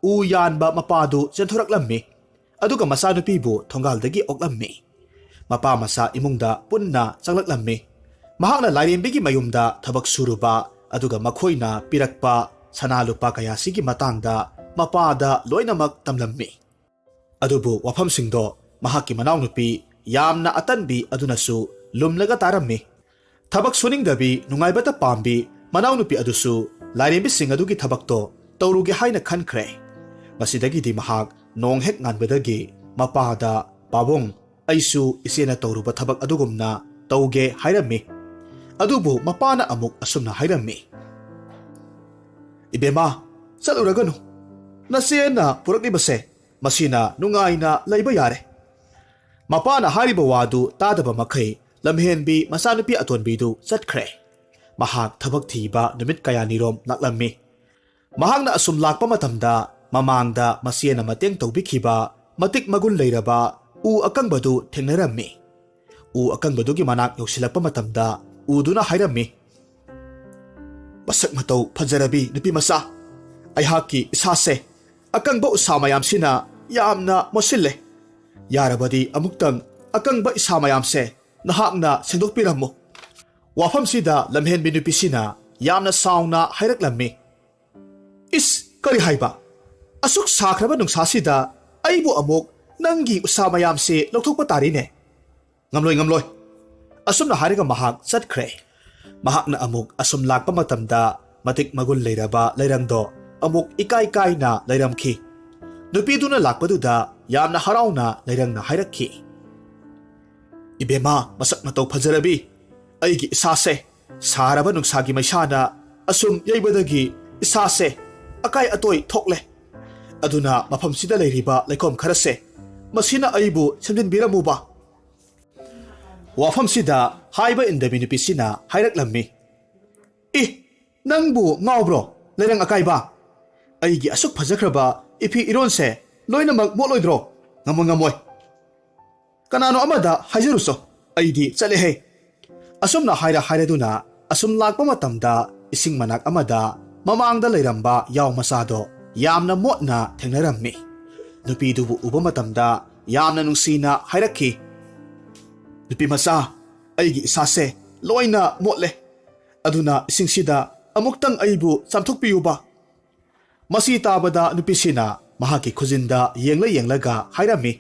ꯎ ꯌꯥꯟꯕ ꯃꯄꯥꯗꯨ ꯆꯦꯟꯊꯣꯔꯛꯂꯝꯃꯤ꯫ ꯑꯗꯨꯒ ꯃꯆꯥꯅꯨꯄꯤꯕꯨ ꯊꯣꯡꯒꯥꯜꯗꯒꯤ ꯑꯣꯛꯂꯝꯃꯤ꯫ ꯃꯄꯥ ꯃꯆꯥ ꯏꯃꯨꯡꯗ ꯄꯨꯟꯅ ꯆꯪꯂꯛꯂꯝꯃꯤ꯫ ꯃꯍꯥꯛꯅ ꯂꯥꯏꯔꯦꯝꯕꯤꯒꯤ ꯃꯌꯨꯝꯗ ꯊꯕꯛ ꯁꯨꯔꯨꯕ, ꯑꯗꯨꯒ ꯃꯈꯣꯏꯅ ꯄꯤꯔꯛꯄ ꯁꯅꯥ ꯂꯨꯄꯥ ꯀꯌꯥꯁꯤꯒꯤ ꯃꯇꯥꯡꯗ ꯃꯄꯥꯗ ꯂꯣꯏꯅꯃꯛ ꯇꯝꯂꯝꯃꯤ꯫ ꯑꯗꯨꯕꯨ ꯋꯥꯐꯝꯁꯤꯡꯗꯣ ꯃꯍꯥꯛꯀꯤ ꯃꯅꯥꯎꯅꯨꯄꯤ ꯌꯥꯝꯅ ꯑꯇꯟꯕꯤ ꯑꯗꯨꯅꯁꯨ ꯂꯨꯝꯂꯒ ꯇꯥꯔꯝꯃꯤ꯫ ꯊꯕꯛ ꯁꯨꯅꯤꯡꯗꯕꯤ, ꯅꯨꯡꯉꯥꯏꯕꯇ ꯄꯥꯝꯕꯤ ꯃꯅꯥꯎꯅꯨꯄꯤ ꯑꯗꯨꯁꯨ ꯂꯥꯏꯔꯦꯝꯕꯤꯁꯤꯡ ꯑꯗꯨꯒꯤ ꯊꯕꯛꯇꯣ ꯇꯧꯔꯨꯒꯦ ꯍꯥꯏꯅ ꯈꯟꯈ꯭ꯔꯦ꯫ ꯃꯁꯤꯗꯒꯤꯗꯤ ꯃꯍꯥꯛ ꯅꯣꯡ ꯍꯦꯛ ꯉꯥꯟꯕꯗꯒꯤ ꯃꯄꯥꯗ, "ꯄꯥꯕꯨꯡ, ꯑꯩꯁꯨ ꯏꯆꯦꯅ ꯇꯧꯔꯨꯕ ꯊꯕꯛ ꯑꯗꯨꯒꯨꯝꯅ ꯇꯧꯒꯦ" ꯍꯥꯏꯔꯝꯃꯤ꯫ ꯑꯗꯨꯕꯨ ꯃꯄꯥꯅ ꯑꯃꯨꯛ ꯑꯁꯨꯝꯅ ꯍꯥꯏꯔꯝꯃꯤ, "ꯏꯕꯦꯝꯃ, ꯆꯠꯂꯨꯔꯒꯅꯨ꯫ ꯅꯆꯦꯅ ꯄꯨꯔꯛꯂꯤꯕꯁꯦ, ꯃꯁꯤꯅ ꯅꯨꯡꯉꯥꯏꯅ ꯂꯩꯕ ꯌꯥꯔꯦ"꯫ ꯃꯄꯥꯅ ꯍꯥꯏꯔꯤꯕ ꯋꯥꯗꯨ ꯇꯥꯗꯕ ꯃꯈꯩ ꯂꯝꯍꯦꯟꯕꯤ ꯃꯆꯥꯅꯨꯄꯤ ꯑꯇꯣꯟꯕꯤꯗꯨ ꯆꯠꯈ꯭ꯔꯦ꯫ ꯃꯍꯥꯛ ꯊꯕꯛ ꯊꯤꯕ ꯅꯨꯃꯤꯠ ꯀꯌꯥꯅꯤꯔꯣꯝ ꯂꯥꯛꯂꯝꯃꯤ꯫ ꯃꯍꯥꯛꯅ ꯑꯁꯨꯝ ꯂꯥꯛꯄ ꯃꯇꯝꯗ ꯃꯃꯥꯡꯗ ꯃꯆꯦꯅ ꯃꯇꯦꯡ ꯇꯧꯕꯤꯈꯤꯕ ꯃꯇꯤꯛ ꯃꯒꯨꯟ ꯂꯩꯔꯕ ꯎ ꯑꯀꯪꯕꯗꯨ ꯊꯦꯡꯅꯔꯝꯃꯤ꯫ ꯎ ꯑꯀꯪꯕꯗꯨꯒꯤ ꯃꯅꯥꯛ ꯌꯧꯁꯤꯜꯂꯛꯄ ꯃꯇꯝꯗ ꯎꯗꯨꯅ ꯍꯥꯏꯔꯝꯃꯤ, "ꯃꯁꯛ ꯃꯇꯧ ꯐꯖꯔꯕꯤ ꯅꯨꯄꯤ ꯃꯆꯥ, ꯑꯩꯍꯥꯛꯀꯤ ꯏꯁꯥꯁꯦ ꯑꯀꯪꯕ ꯎꯁꯥ ꯃꯌꯥꯝꯁꯤꯅ ꯌꯥꯝꯅ ꯃꯣꯠꯁꯤꯜꯂꯦ꯫ ꯌꯥꯔꯕꯗꯤ ꯑꯃꯨꯛꯇꯪ ꯑꯀꯪꯕ ꯏꯁꯥ ꯃꯌꯥꯝꯁꯦ ꯅꯍꯥꯛꯅ ꯁꯦꯡꯗꯣꯛꯄꯤꯔꯝꯃꯨ"꯫ ꯋꯥꯐꯝꯁꯤꯗ ꯂꯝꯍꯦꯟꯕꯤ ꯅꯨꯄꯤꯁꯤꯅ ꯌꯥꯝꯅ ꯁꯥꯎꯅ ꯍꯥꯏꯔꯛꯂꯝꯃꯤ, "ꯏꯁ, ꯀꯔꯤ ꯍꯥꯏꯕ? ꯑꯁꯨꯛ ꯁꯥꯈ꯭ꯔꯕ ꯅꯨꯡꯁꯥꯁꯤꯗ ꯑꯩꯕꯨ ꯑꯃꯨꯛ ꯅꯪꯒꯤ ꯎꯁꯥ ꯃꯌꯥꯝꯁꯦ ꯂꯧꯊꯣꯛꯄ ꯇꯥꯔꯤꯅꯦ꯫ ꯉꯝꯂꯣꯏ, ꯉꯝꯂꯣꯏ"꯫ ꯑꯁꯨꯝꯅ ꯍꯥꯏꯔꯒ ꯃꯍꯥꯛ ꯆꯠꯈ꯭ꯔꯦ꯫ ꯃꯍꯥꯛꯅ ꯑꯃꯨꯛ ꯑꯁꯨꯝ ꯂꯥꯛꯄ ꯃꯇꯝꯗ ꯃꯇꯤꯛ ꯃꯒꯨꯟ ꯂꯩꯔꯕ ꯂꯩꯔꯪꯗꯣ ꯑꯃꯨꯛ ꯏꯀꯥꯏ ꯀꯥꯏꯅ ꯂꯩꯔꯝꯈꯤ꯫ ꯅꯨꯄꯤꯗꯨꯅ ꯂꯥꯛꯄꯗꯨꯗ ꯌꯥꯝꯅ ꯍꯔꯥꯎꯅ ꯂꯩꯔꯪꯅ ꯍꯥꯏꯔꯛꯈꯤ, "ꯏꯕꯦꯝꯃ, ꯃꯁꯛ ꯃꯇꯧ ꯐꯖꯔꯕꯤ, ꯑꯩꯒꯤ ꯏꯁꯥꯁꯦ ꯁꯥꯔꯕ ꯅꯨꯡꯁꯥꯒꯤ ꯃꯩꯁꯥꯅ ꯑꯁꯨꯝ ꯌꯩꯕꯗꯒꯤ ꯏꯁꯥꯁꯦ ꯑꯀꯥꯏ ꯑꯇꯣꯏ ꯊꯣꯛꯂꯦ꯫ ꯑꯗꯨꯅ ꯃꯐꯝꯁꯤꯗ ꯂꯩꯔꯤꯕ ꯂꯩꯈꯣꯝ ꯈꯔꯁꯦ ꯃꯁꯤꯅ ꯑꯩꯕꯨ ꯁꯦꯝꯖꯤꯟꯕꯤꯔꯝꯃꯨꯕ꯫ ꯋꯥꯐꯝꯁꯤꯗ ꯍꯥꯏꯕ ꯏꯟꯗꯕꯤ ꯅꯨꯄꯤꯁꯤꯅ ꯍꯥꯏꯔꯛꯂꯝꯃꯤ, "ꯏ, ꯅꯪꯕꯨ ꯉꯥꯎꯕ꯭ꯔꯣ, ꯂꯩꯔꯪ ꯑꯀꯥꯏꯕ? ꯑꯩꯒꯤ ꯑꯁꯨꯛ ꯐꯖꯈ꯭ꯔꯕ ꯏꯐꯤ ꯏꯔꯣꯟꯁꯦ ꯂꯣꯏꯅꯃꯛ ꯃꯣꯠꯂꯣꯏꯗ꯭ꯔꯣ? ꯉꯝꯃꯣꯏ, ꯉꯝꯃꯣꯏ꯫ ꯀꯅꯥꯅꯣ ꯑꯃꯗ ꯍꯥꯏꯖꯔꯨꯆꯣ, ꯑꯩꯗꯤ ꯆꯠꯂꯦꯍꯦ꯫" ꯑꯁꯨꯝꯅ ꯍꯥꯏꯔ ꯍꯥꯏꯔꯗꯨꯅ ꯑꯁꯨꯝ ꯂꯥꯛꯄ ꯃꯇꯝꯗ ꯏꯁꯤꯡ ꯃꯅꯥꯛ ꯑꯃꯗ ꯃꯃꯥꯡꯗ ꯂꯩꯔꯝꯕ ꯌꯥꯎ ꯃꯆꯥꯗꯣ ꯌꯥꯝꯅ ꯃꯣꯠꯅ ꯊꯦꯡꯅꯔꯝꯃꯤ꯫ ꯅꯨꯄꯤꯗꯨꯕꯨ ꯎꯕ ꯃꯇꯝꯗ ꯌꯥꯝꯅ ꯅꯨꯡꯁꯤꯅ ꯍꯥꯏꯔꯛꯈꯤ, "ꯅꯨꯄꯤ ꯃꯆꯥ, ꯑꯩꯒꯤ ꯏꯁꯥꯁꯦ ꯂꯣꯏꯅ ꯃꯣꯠꯂꯦ, ꯑꯗꯨꯅ ꯏꯁꯤꯡꯁꯤꯗ ꯑꯃꯨꯛꯇꯪ ꯑꯩꯕꯨ ꯆꯥꯝꯊꯣꯛꯄꯤꯌꯨꯕ꯫" ꯃꯁꯤ ꯇꯥꯕꯗ ꯅꯨꯄꯤꯁꯤꯅ ꯃꯍꯥꯛꯀꯤ ꯈꯨꯖꯤꯟꯗ ꯌꯦꯡꯂ ꯌꯦꯡꯂꯒ ꯍꯥꯏꯔꯝꯃꯤ,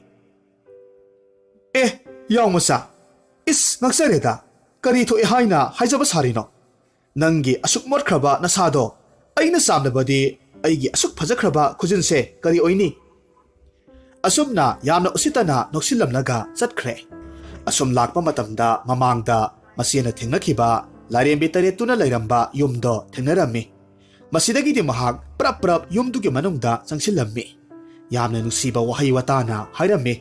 "ꯑꯦ, ꯌꯥꯎ ꯃꯆꯥ, ꯏꯁ, ꯉꯛꯆꯔꯦꯗ, ꯀꯔꯤ ꯊꯣꯛꯑꯦ ꯍꯥꯏꯅ ꯍꯥꯏꯖꯕ ꯁꯥꯔꯤꯅꯣ? ꯅꯪꯒꯤ ꯑꯁꯨꯛ ꯃꯣꯠꯈ꯭ꯔꯕ ꯅꯁꯥꯗꯣ ꯑꯩꯅ ꯆꯥꯝꯂꯕꯗꯤ ꯑꯩꯒꯤ ꯑꯁꯨꯛ ꯐꯖꯈ꯭ꯔꯕ ꯈꯨꯖꯤꯟꯁꯦ ꯀꯔꯤ ꯑꯣꯏꯅꯤ?" ꯑꯁꯨꯝꯅ ꯌꯥꯝꯅ ꯎꯁꯤꯠꯇꯅ ꯅꯣꯛꯁꯤꯜꯂꯝꯂꯒ ꯆꯠꯈ꯭ꯔꯦ꯫ ꯑꯁꯨꯝ ꯂꯥꯛꯄ ꯃꯇꯝꯗ ꯃꯃꯥꯡꯗ ꯃꯆꯦꯅ ꯊꯦꯡꯅꯈꯤꯕ ꯂꯥꯏꯔꯦꯝꯕꯤ ꯇꯔꯦꯠꯇꯨꯅ ꯂꯩꯔꯝꯕ ꯌꯨꯝꯗꯣ ꯊꯦꯡꯅꯔꯝꯃꯤ꯫ ꯃꯁꯤꯗꯒꯤꯗꯤ ꯃꯍꯥꯛ ꯄ꯭ꯔꯞ ꯄ꯭ꯔꯞ ꯌꯨꯝꯗꯨꯒꯤ ꯃꯅꯨꯡꯗ ꯆꯪꯁꯤꯜꯂꯝꯃꯤ꯫ ꯌꯥꯝꯅ ꯅꯨꯡꯁꯤꯕ ꯋꯥꯍꯩ ꯋꯥꯇꯥꯅ ꯍꯥꯏꯔꯝꯃꯤ,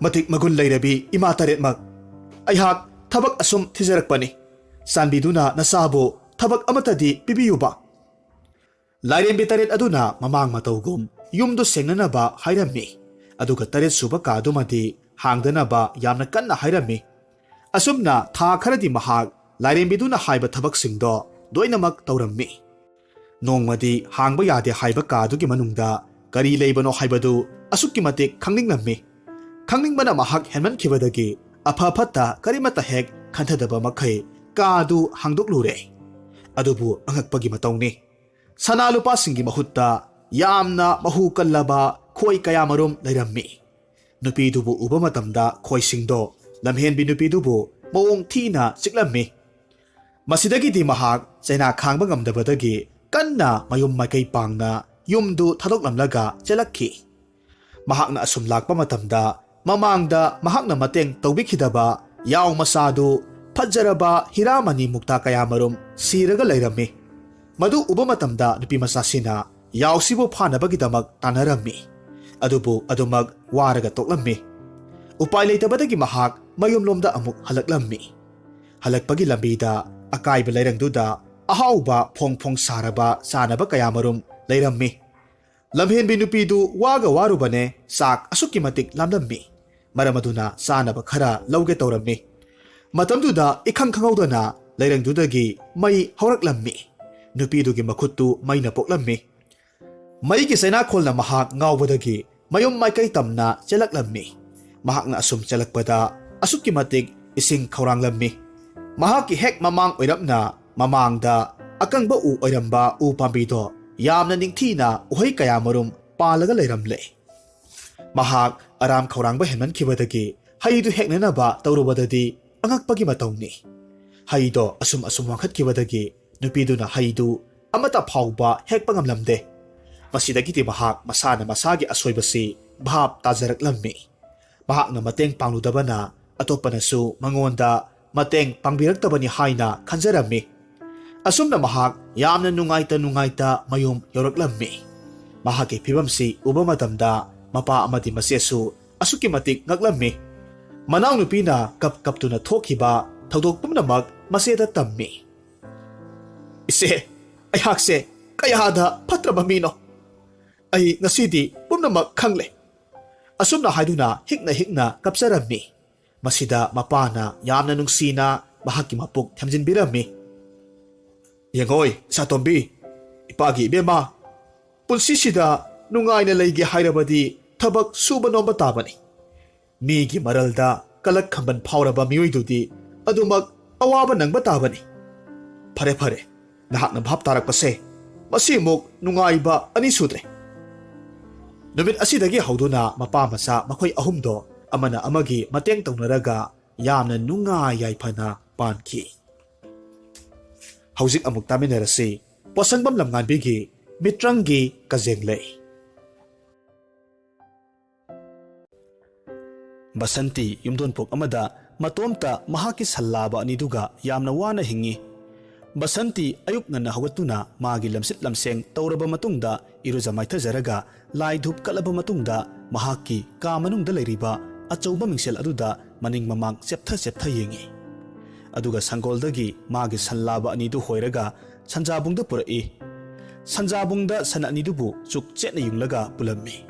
"ꯃꯇꯤꯛ ꯃꯒꯨꯟ ꯂꯩꯔꯕꯤ ꯏꯃꯥ ꯇꯔꯦꯠꯃꯛ, ꯑꯩꯍꯥꯛ ꯊꯕꯛ ꯑꯁꯨꯝ ꯊꯤꯖꯔꯛꯄꯅꯤ꯫ ꯆꯥꯟꯕꯤꯗꯨꯅ ꯅꯆꯥꯕꯨ ꯊꯕꯛ ꯑꯃꯠꯇꯗꯤ ꯄꯤꯕꯤꯌꯨꯕ꯫" ꯂꯥꯏꯔꯦꯝꯕꯤ ꯇꯔꯦꯠ ꯑꯗꯨꯅ ꯃꯃꯥꯡ ꯃꯇꯧꯒꯨꯝ ꯌꯨꯝꯗꯨ ꯁꯦꯡꯅꯅꯕ ꯍꯥꯏꯔꯝꯃꯤ, ꯑꯗꯨꯒ ꯇꯔꯦꯠ ꯁꯨꯕ ꯀꯥꯗꯨꯃꯗꯤ ꯍꯥꯡꯗꯅꯕ ꯌꯥꯝꯅ ꯀꯟꯅ ꯍꯥꯏꯔꯝꯃꯤ꯫ ꯑꯁꯨꯝꯅ ꯊꯥ ꯈꯔꯗꯤ ꯃꯍꯥꯛ ꯂꯥꯏꯔꯦꯝꯕꯤꯗꯨꯅ ꯍꯥꯏꯕ ꯊꯕꯛꯁꯤꯡꯗꯣ ꯂꯣꯏꯅꯃꯛ ꯇꯧꯔꯝꯃꯤ꯫ ꯅꯣꯡꯃꯗꯤ ꯍꯥꯡꯕ ꯌꯥꯗꯦ ꯍꯥꯏꯕ ꯀꯥꯗꯨꯒꯤ ꯃꯅꯨꯡꯗ ꯀꯔꯤ ꯂꯩꯕꯅꯣ ꯍꯥꯏꯕꯗꯨ ꯑꯁꯨꯛꯀꯤ ꯃꯇꯤꯛ ꯈꯪꯅꯤꯡꯂꯝꯃꯤ꯫ ꯈꯪꯅꯤꯡꯕꯅ ꯃꯍꯥꯛ ꯍꯦꯟꯃꯟꯈꯤꯕꯗꯒꯤ ꯑꯐ ꯐꯠꯇ ꯀꯔꯤꯃꯠꯇ ꯍꯦꯛ ꯈꯟꯊꯗꯕ ꯃꯈꯩ ꯀꯥꯗꯨ ꯍꯥꯡꯗꯣꯛꯂꯨꯔꯦ꯫ ꯑꯗꯨꯕꯨ ꯑꯉꯛꯄꯒꯤ ꯃꯇꯧꯅꯤ, ꯁꯅꯥ ꯂꯨꯄꯥꯁꯤꯡꯒꯤ ꯃꯍꯨꯠꯇ ꯌꯥꯝꯅ ꯃꯍꯨ ꯀꯜꯂꯕ ꯈꯣꯏ ꯀꯌꯥꯃꯔꯨꯝ ꯂꯩꯔꯝꯃꯤ꯫ ꯅꯨꯄꯤꯗꯨꯕꯨ ꯎꯕ ꯃꯇꯝꯗ ꯈꯣꯏꯁꯤꯡꯗꯣ ꯂꯝꯍꯦꯟꯕꯤ ꯅꯨꯄꯤꯗꯨꯕꯨ ꯃꯑꯣꯡ ꯊꯤꯅ ꯆꯤꯛꯂꯝꯃꯤ꯫ ꯃꯁꯤꯗꯒꯤꯗꯤ ꯃꯍꯥꯛ ꯆꯩꯅꯥ ꯈꯥꯡꯕ ꯉꯝꯗꯕꯗꯒꯤ ꯀꯟꯅ ꯃꯌꯨꯝ ꯃꯥꯏꯀꯩ ꯄꯥꯡꯅ ꯌꯨꯝꯗꯨ ꯊꯥꯗꯣꯛꯂꯝꯂꯒ ꯆꯦꯜꯂꯛꯈꯤ꯫ ꯃꯍꯥꯛꯅ ꯑꯁꯨꯝ ꯂꯥꯛꯄ ꯃꯇꯝꯗ ꯃꯃꯥꯡꯗ ꯃꯍꯥꯛꯅ ꯃꯇꯦꯡ ꯇꯧꯕꯤꯈꯤꯗꯕ ꯌꯥꯎ ꯃꯆꯥꯗꯨ ꯐꯖꯔꯕ ꯍꯤꯔꯥꯃꯅꯤ ꯃꯨꯛꯇꯥ ꯀꯌꯥꯃꯔꯨꯝ ꯁꯤꯔꯒ ꯂꯩꯔꯝꯃꯤ꯫ ꯃꯗꯨ ꯎꯕ ꯃꯇꯝꯗ ꯅꯨꯄꯤ ꯃꯆꯥꯁꯤꯅ ꯌꯥꯎꯁꯤꯕꯨ ꯐꯥꯅꯕꯒꯤꯗꯃꯛ ꯇꯥꯟꯅꯔꯝꯃꯤ꯫ ꯑꯗꯨꯕꯨ ꯑꯗꯨꯃꯛ ꯋꯥꯔꯒ ꯇꯣꯛꯂꯝꯃꯤ꯫ ꯎꯄꯥꯏ ꯂꯩꯇꯕꯗꯒꯤ ꯃꯍꯥꯛ ꯃꯌꯨꯝꯂꯣꯝꯗ ꯑꯃꯨꯛ ꯍꯜꯂꯛꯂꯝꯃꯤ꯫ ꯍꯜꯂꯛꯄꯒꯤ ꯂꯝꯕꯤꯗ ꯑꯀꯥꯏꯕ ꯂꯩꯔꯪꯗꯨꯗ ꯑꯍꯥꯎꯕ ꯐꯣꯡ ꯐꯣꯡ ꯁꯥꯔꯕ ꯆꯥꯅꯕ ꯀꯌꯥꯃꯔꯨꯝ ꯂꯩꯔꯝꯃꯤ꯫ ꯂꯝꯍꯦꯟꯕꯤ ꯅꯨꯄꯤꯗꯨ ꯋꯥꯒ ꯋꯥꯔꯨꯕꯅꯦ, ꯆꯥꯛ ꯑꯁꯨꯛꯀꯤ ꯃꯇꯤꯛ ꯂꯥꯝꯂꯝꯃꯤ꯫ ꯃꯔꯝ ꯑꯗꯨꯅ ꯆꯥꯅꯕ ꯈꯔ ꯂꯧꯒꯦ ꯇꯧꯔꯝꯃꯤ꯫ ꯃꯇꯝꯗꯨꯗ ꯏꯈꯪ ꯈꯪꯍꯧꯗꯅ ꯂꯩꯔꯪꯗꯨꯗꯒꯤ ꯃꯩ ꯍꯧꯔꯛꯂꯝꯃꯤ꯫ ꯅꯨꯄꯤꯗꯨꯒꯤ ꯃꯈꯨꯠꯇꯨ ꯃꯩꯅ ꯄꯣꯛꯂꯝꯃꯤ꯫ ꯃꯩꯒꯤ ꯆꯩꯅꯥꯈꯣꯜꯅ ꯃꯍꯥꯛ ꯉꯥꯎꯕꯗꯒꯤ ꯃꯌꯨꯝ ꯃꯥꯏꯀꯩ ꯇꯝꯅ ꯆꯦꯜꯂꯛꯂꯝꯃꯤ꯫ ꯃꯍꯥꯛꯅ ꯑꯁꯨꯝ ꯆꯦꯜꯂꯛꯄꯗ ꯑꯁꯨꯛꯀꯤ ꯃꯇꯤꯛ ꯏꯁꯤꯡ ꯈꯧꯔꯥꯡꯂꯝꯃꯤ꯫ ꯃꯍꯥꯛꯀꯤ ꯍꯦꯛ ꯃꯃꯥꯡ ꯑꯣꯏꯔꯞꯅ ꯃꯃꯥꯡꯗ ꯑꯀꯪꯕ ꯎ ꯑꯣꯏꯔꯝꯕ ꯎ ꯄꯥꯝꯕꯤꯗꯣ ꯌꯥꯝꯅ ꯅꯤꯡꯊꯤꯅ ꯎꯍꯩ ꯀꯌꯥꯃꯔꯨꯝ ꯄꯥꯜꯂꯒ ꯂꯩꯔꯝꯂꯦ꯫ ꯃꯍꯥꯛ ꯑꯔꯥꯝ ꯈꯧꯔꯥꯡꯕ ꯍꯦꯟꯃꯟꯈꯤꯕꯗꯒꯤ ꯍꯩꯗꯨ ꯍꯦꯛꯅꯅꯕ ꯇꯧꯔꯨꯕꯗꯗꯤ ꯑꯉꯛꯄꯒꯤ ꯃꯇꯧꯅꯤ꯫ ꯍꯩꯗꯣ ꯑꯁꯨꯝ ꯑꯁꯨꯝ ꯋꯥꯡꯈꯠꯈꯤꯕꯗꯒꯤ ꯅꯨꯄꯤꯗꯨꯅ ꯍꯩꯗꯨ ꯑꯃꯠꯇ ꯐꯥꯎꯕ ꯍꯦꯛꯄ ꯉꯝꯂꯝꯗꯦ꯫ ꯃꯁꯤꯗꯒꯤꯗꯤ ꯃꯍꯥꯛ ꯃꯁꯥꯅ ꯃꯁꯥꯒꯤ ꯑꯁꯣꯏꯕꯁꯤ ꯚꯥꯞ ꯇꯥꯖꯔꯛꯂꯝꯃꯤ꯫ ꯃꯍꯥꯛꯅ ꯃꯇꯦꯡ ꯄꯥꯡꯂꯨꯗꯕꯅ ꯑꯇꯣꯞꯄꯅꯁꯨ ꯃꯉꯣꯟꯗ ꯃꯇꯦꯡ ꯄꯥꯡꯕꯤꯔꯛꯇꯕꯅꯤ ꯍꯥꯏꯅ ꯈꯟꯖꯔꯝꯃꯤ꯫ ꯑꯁꯨꯝꯅ ꯃꯍꯥꯛ ꯌꯥꯝꯅ ꯅꯨꯡꯉꯥꯏꯇ ꯅꯨꯡꯉꯥꯏꯇ ꯃꯌꯨꯝ ꯌꯧꯔꯛꯂꯝꯃꯤ꯫ ꯃꯍꯥꯛꯀꯤ ꯐꯤꯕꯝꯁꯤ ꯎꯕ ꯃꯇꯝꯗ ꯃꯄꯥ ꯑꯃꯗꯤ ꯃꯆꯦꯁꯨ ꯑꯁꯨꯛꯀꯤ ꯃꯇꯤꯛ ꯉꯛꯂꯝꯃꯤ꯫ ꯃꯅꯥꯎꯅꯨꯄꯤꯅ ꯀꯞ ꯀꯞꯇꯨꯅ ꯊꯣꯛꯈꯤꯕ ꯊꯧꯗꯣꯛ ꯄꯨꯝꯅꯃꯛ ꯃꯆꯦꯗ ꯇꯝꯃꯤ꯫ "ꯏꯆꯦ, ꯑꯩꯍꯥꯛꯁꯦ ꯀꯌꯥꯗ ꯐꯠꯇ꯭ꯔꯕ ꯃꯤꯅꯣ! ꯑꯩ ꯉꯁꯤꯗꯤ ꯄꯨꯝꯅꯃꯛ ꯈꯪꯂꯦ"꯫ ꯑꯁꯨꯝꯅ ꯍꯥꯏꯗꯨꯅ ꯍꯤꯛꯅ ꯍꯤꯛꯅ ꯀꯞꯆꯔꯝꯃꯤ꯫ ꯃꯁꯤꯗ ꯃꯄꯥꯅ ꯌꯥꯝꯅ ꯅꯨꯡꯁꯤꯅ ꯃꯍꯥꯛꯀꯤ ꯃꯄꯨꯛ ꯊꯦꯝꯖꯤꯟꯕꯤꯔꯝꯃꯤ꯫ "ꯌꯦꯡꯉꯣꯏ, ꯏꯆꯥꯇꯣꯝꯕꯤ, ꯏꯄꯥꯒꯤ ꯏꯕꯦꯝꯃ, ꯄꯨꯟꯁꯤꯁꯤꯗ ꯅꯨꯡꯉꯥꯏꯅ ꯂꯩꯒꯦ ꯍꯥꯏꯔꯕꯗꯤ ꯊꯕꯛ ꯁꯨꯕ ꯅꯣꯝꯕ ꯇꯥꯕꯅꯤ꯫ ꯃꯤꯒꯤ ꯃꯔꯜꯗ ꯀꯂꯛ ꯈꯝꯕꯟ ꯐꯥꯎꯔꯕ ꯃꯤꯑꯣꯏꯗꯨꯗꯤ ꯑꯗꯨꯃꯛ ꯑꯋꯥꯕ ꯅꯪꯕ ꯇꯥꯕꯅꯤ꯫ ꯐꯔꯦ, ꯐꯔꯦ, ꯅꯍꯥꯛꯅ ꯚꯥꯞ ꯇꯥꯔꯛꯄꯁꯦ ꯃꯁꯤꯃꯨꯛ ꯅꯨꯡꯉꯥꯏꯕ ꯑꯅꯤ ꯁꯨꯗ꯭ꯔꯦ"꯫ ꯅꯨꯃꯤꯠ ꯑꯁꯤꯗꯒꯤ ꯍꯧꯗꯨꯅ ꯃꯄꯥ ꯃꯆꯥ ꯃꯈꯣꯏ ꯑꯍꯨꯝꯗꯣ ꯑꯃꯅ ꯑꯃꯒꯤ ꯃꯇꯦꯡ ꯇꯧꯅꯔꯒ ꯌꯥꯝꯅ ꯅꯨꯡꯉꯥꯏ ꯌꯥꯏꯐꯅ ꯄꯥꯟꯈꯤ꯫ ꯍꯧꯖꯤꯛ ꯑꯃꯨꯛ ꯇꯥꯃꯤꯟꯅꯔꯁꯤ ꯄꯣꯠꯁꯪꯕꯝ ꯂꯝꯉꯥꯟꯕꯤꯒꯤ ꯃꯤꯇ꯭ꯔꯪꯒꯤ ꯀꯖꯦꯡꯂꯩ꯫ ꯕꯁꯟꯇꯤ ꯌꯨꯝꯊꯣꯡꯄꯣꯛ ꯑꯃꯗ ꯃꯇꯣꯝꯇ ꯃꯍꯥꯛꯀꯤ ꯁꯜꯂꯥꯕ ꯑꯅꯤꯗꯨꯒ ꯌꯥꯝꯅ ꯋꯥꯅ ꯍꯤꯡꯉꯤ꯫ ꯕꯁꯟꯇꯤ ꯑꯌꯨꯛ ꯉꯟꯅ ꯍꯧꯒꯠꯇꯨꯅ ꯃꯥꯒꯤ ꯂꯝꯁꯤꯠ ꯂꯝꯁꯦꯡ ꯇꯧꯔꯕ ꯃꯇꯨꯡꯗ, ꯏꯔꯨꯖ ꯃꯥꯏꯊꯖꯔꯒ ꯂꯥꯏ ꯙꯨꯞ ꯀꯠꯂꯕ ꯃꯇꯨꯡꯗ, ꯃꯍꯥꯛꯀꯤ ꯀꯥ ꯃꯅꯨꯡꯗ ꯂꯩꯔꯤꯕ ꯑꯆꯧꯕ ꯃꯤꯡꯁꯦꯜ ꯑꯗꯨꯗ ꯃꯅꯤꯡ ꯃꯃꯥꯡ ꯆꯦꯞꯊ ꯆꯦꯞꯊ ꯌꯦꯡꯏ꯫ ꯑꯗꯨꯒ ꯁꯪꯒꯣꯜꯗꯒꯤ ꯃꯥꯒꯤ ꯁꯟ ꯂꯥꯕ ꯑꯅꯤꯗꯨ ꯍꯣꯏꯔꯒ ꯁꯟꯖꯥꯕꯨꯡꯗ ꯄꯨꯔꯛꯏ꯫ ꯁꯟꯖꯥꯕꯨꯡꯗ ꯁꯟ ꯑꯅꯤꯗꯨꯕꯨ ꯆꯨꯛ ꯆꯦꯠꯅ ꯌꯨꯡꯂꯒ ꯄꯨꯂꯝꯃꯤ꯫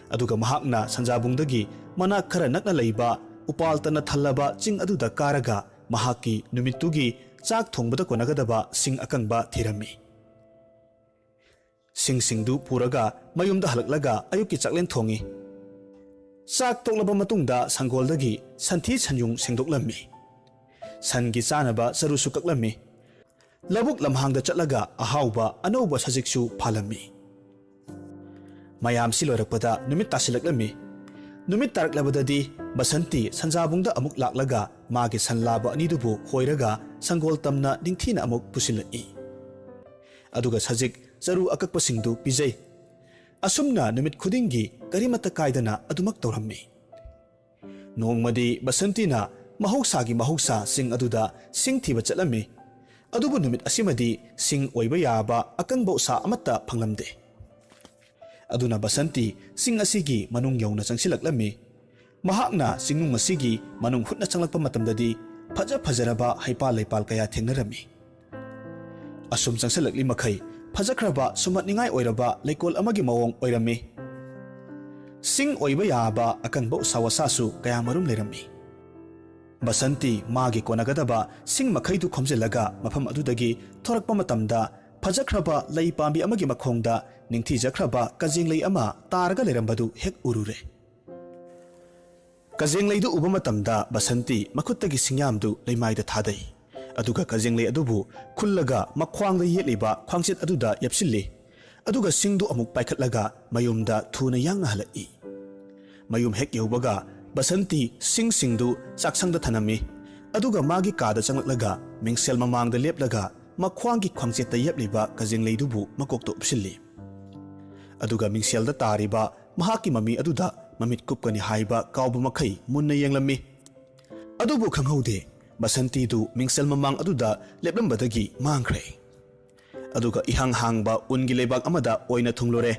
ꯑꯗꯨꯒ ꯃꯍꯥꯛꯅ ꯁꯟꯖꯥꯕꯨꯡꯗꯒꯤ ꯃꯅꯥꯛ ꯈꯔ ꯅꯛꯅ ꯂꯩꯕ ꯎꯄꯥꯜꯇꯅ ꯊꯜꯂꯕ ꯆꯤꯡ ꯑꯗꯨꯗ ꯀꯥꯔꯒ ꯃꯍꯥꯛꯀꯤ ꯅꯨꯃꯤꯠꯇꯨꯒꯤ ꯆꯥꯛ ꯊꯣꯡꯕꯗ ꯀꯣꯟꯅꯒꯗꯕ ꯁꯤꯡ ꯑꯀꯪꯕ ꯊꯤꯔꯝꯃꯤ꯫ ꯁꯤꯡꯁꯤꯡꯗꯨ ꯄꯨꯔꯒ ꯃꯌꯨꯝꯗ ꯍꯜꯂꯛꯂꯒ ꯑꯌꯨꯛꯀꯤ ꯆꯥꯛꯂꯦꯟ ꯊꯣꯡꯉꯤ꯫ ꯆꯥꯛ ꯇꯣꯛꯂꯕ ꯃꯇꯨꯡꯗ ꯁꯪꯒꯣꯜꯗꯒꯤ ꯁꯟꯊꯤ ꯁꯟꯌꯨꯡ ꯁꯦꯡꯗꯣꯛꯂꯝꯃꯤ꯫ ꯁꯟꯒꯤ ꯆꯥꯅꯕ ꯆꯔꯨꯁꯨ ꯀꯛꯂꯝꯃꯤ꯫ ꯂꯧꯕꯨꯛ ꯂꯝꯍꯥꯡꯗ ꯆꯠꯂꯒ ꯑꯍꯥꯎꯕ ꯑꯅꯧꯕ ꯁꯖꯤꯛꯁꯨ ꯐꯥꯜꯂꯝꯃꯤ꯫ ꯃꯌꯥꯝꯁꯤ ꯂꯣꯏꯔꯛꯄꯗ ꯅꯨꯃꯤꯠ ꯇꯥꯁꯤꯜꯂꯛꯂꯝꯃꯤ꯫ ꯅꯨꯃꯤꯠ ꯇꯥꯔꯛꯂꯕꯗꯗꯤ ꯕꯁꯟꯇꯤ ꯁꯟꯖꯥꯕꯨꯡꯗ ꯑꯃꯨꯛ ꯂꯥꯛꯂꯒ ꯃꯥꯒꯤ ꯁꯟ ꯂꯥꯕ ꯑꯅꯤꯗꯨꯕꯨ ꯍꯣꯏꯔꯒ ꯁꯪꯒꯣꯜ ꯇꯝꯅ ꯅꯤꯡꯊꯤꯅ ꯑꯃꯨꯛ ꯄꯨꯁꯤꯜꯂꯛꯏ꯫ ꯑꯗꯨꯒ ꯁꯖꯤꯛ ꯆꯔꯨ ꯑꯀꯛꯄꯁꯤꯡꯗꯨ ꯄꯤꯖꯩ꯫ ꯑꯁꯨꯝꯅ ꯅꯨꯃꯤꯠ ꯈꯨꯗꯤꯡꯒꯤ ꯀꯔꯤꯃꯠꯇ ꯀꯥꯏꯗꯅ ꯑꯗꯨꯃꯛ ꯇꯧꯔꯝꯃꯤ꯫ ꯅꯣꯡꯃꯗꯤ ꯕꯁꯟꯇꯤꯅ ꯃꯍꯧꯁꯥꯒꯤ ꯃꯍꯧꯁꯥ ꯆꯤꯡ ꯑꯗꯨꯗ ꯁꯤꯡ ꯊꯤꯕ ꯆꯠꯂꯝꯃꯤ꯫ ꯑꯗꯨꯕꯨ ꯅꯨꯃꯤꯠ ꯑꯁꯤꯃꯗꯤ ꯁꯤꯡ ꯑꯣꯏꯕ ꯌꯥꯕ ꯑꯀꯪꯕ ꯎꯁꯥ ꯑꯃꯠꯇ ꯐꯪꯂꯝꯗꯦ꯫ ꯑꯗꯨꯅ ꯕꯁꯟꯇꯤ ꯆꯤꯡ ꯑꯁꯤꯒꯤ ꯃꯅꯨꯡ ꯌꯧꯅ ꯆꯪꯁꯤꯜꯂꯛꯂꯝꯃꯤ꯫ ꯃꯍꯥꯛꯅ ꯆꯤꯡꯅꯨꯡ ꯑꯁꯤꯒꯤ ꯃꯅꯨꯡ ꯍꯨꯠꯅ ꯆꯪꯂꯛꯄ ꯃꯇꯝꯗꯗꯤ ꯐꯖ ꯐꯖꯔꯕ ꯍꯩꯄꯥꯜ ꯂꯩꯄꯥꯜ ꯀꯌꯥ ꯊꯦꯡꯅꯔꯝꯃꯤ꯫ ꯑꯁꯨꯝ ꯆꯪꯁꯤꯜꯂꯛꯂꯤ ꯃꯈꯩ ꯐꯖꯈ꯭ꯔꯕ ꯁꯨꯝꯍꯠꯅꯤꯡꯉꯥꯏ ꯑꯣꯏꯔꯕ ꯂꯩꯀꯣꯜ ꯑꯃꯒꯤ ꯃꯑꯣꯡ ꯑꯣꯏꯔꯝꯃꯤ꯫ ꯁꯤꯡ ꯑꯣꯏꯕ ꯌꯥꯕ ꯑꯀꯪꯕ ꯎꯁꯥ ꯋꯥꯁꯥꯁꯨ ꯀꯌꯥ ꯃꯔꯨꯝ ꯂꯩꯔꯝꯃꯤ꯫ ꯕꯁꯟꯇꯤ ꯃꯥꯒꯤ ꯀꯣꯟꯅꯒꯗꯕ ꯁꯤꯡ ꯃꯈꯩꯗꯨ ꯈꯣꯝꯖꯤꯜꯂꯒ ꯃꯐꯝ ꯑꯗꯨꯗꯒꯤ ꯊꯣꯔꯛꯄ ꯃꯇꯝꯗ, ꯐꯖꯈ꯭ꯔꯕ ꯂꯩ ꯄꯥꯝꯕꯤ ꯑꯃꯒꯤ ꯃꯈꯣꯡꯗ ꯅꯤꯡꯊꯤꯖꯈ꯭ꯔꯕ ꯀꯖꯦꯡꯂꯩ ꯑꯃ ꯇꯥꯔꯒ ꯂꯩꯔꯝꯕꯗꯨ ꯍꯦꯛ ꯎꯔꯨꯔꯦ꯫ ꯀꯖꯦꯡꯂꯩꯗꯨ ꯎꯕ ꯃꯇꯝꯗ ꯕꯁꯟꯇꯤ ꯃꯈꯨꯠꯇꯒꯤ ꯁꯤꯡꯌꯥꯝꯗꯨ ꯂꯩꯃꯥꯏꯗ ꯊꯥꯗꯩ꯫ ꯑꯗꯨꯒ ꯀꯖꯦꯡꯂꯩ ꯑꯗꯨꯕꯨ ꯈꯨꯜꯂꯒ ꯃꯈ꯭ꯋꯥꯡꯗ ꯌꯦꯠꯂꯤꯕ ꯈ꯭ꯋꯥꯡꯆꯦꯠ ꯑꯗꯨꯗ ꯌꯦꯞꯁꯤꯜꯂꯤ꯫ ꯑꯗꯨꯒ ꯁꯤꯡꯗꯨ ꯑꯃꯨꯛ ꯄꯥꯏꯈꯠꯂꯒ ꯃꯌꯨꯝꯗ ꯊꯨꯅ ꯌꯥꯡꯅ ꯍꯜꯂꯛꯏ꯫ ꯃꯌꯨꯝ ꯍꯦꯛ ꯌꯧꯕꯒ ꯕꯁꯟꯇꯤ ꯁꯤꯡꯁꯤꯡꯗꯨ ꯆꯥꯛꯁꯪꯗ ꯊꯅꯝꯃꯤ꯫ ꯑꯗꯨꯒ ꯃꯥꯒꯤ ꯀꯥꯗ ꯆꯪꯂꯛꯂꯒ ꯃꯤꯡꯁꯦꯜ ꯃꯃꯥꯡꯗ ꯂꯦꯞꯂꯒ ꯃꯈ꯭ꯋꯥꯡꯒꯤ ꯈ꯭ꯋꯥꯡꯆꯦꯠꯇ ꯌꯦꯞꯂꯤꯕ ꯀꯖꯦꯡꯂꯩꯗꯨꯕꯨ ꯃꯀꯣꯛꯇ ꯎꯞꯁꯤꯜꯂꯤ꯫ ꯑꯗꯨꯒ ꯃꯤꯡꯁꯦꯜꯗ ꯇꯥꯔꯤꯕ ꯃꯍꯥꯛꯀꯤ ꯃꯃꯤ ꯑꯗꯨꯗ ꯃꯃꯤꯠ ꯀꯨꯞꯀꯅꯤ ꯍꯥꯏꯕ ꯀꯥꯎꯕ ꯃꯈꯩ ꯃꯨꯟꯅ ꯌꯦꯡꯂꯝꯃꯤ꯫ ꯑꯗꯨꯕꯨ ꯈꯪꯍꯧꯗꯦ, ꯕꯁꯟꯇꯤꯗꯨ ꯃꯤꯡꯁꯦꯜ ꯃꯃꯥꯡ ꯑꯗꯨꯗ ꯂꯦꯞꯂꯝꯕꯗꯒꯤ ꯃꯥꯡꯈ꯭ꯔꯦ꯫ ꯑꯗꯨꯒ ꯏꯍꯥꯡ ꯍꯥꯡꯕ ꯎꯟꯒꯤ ꯂꯩꯕꯥꯛ ꯑꯃꯗ ꯑꯣꯏꯅ ꯊꯨꯡꯂꯨꯔꯦ꯫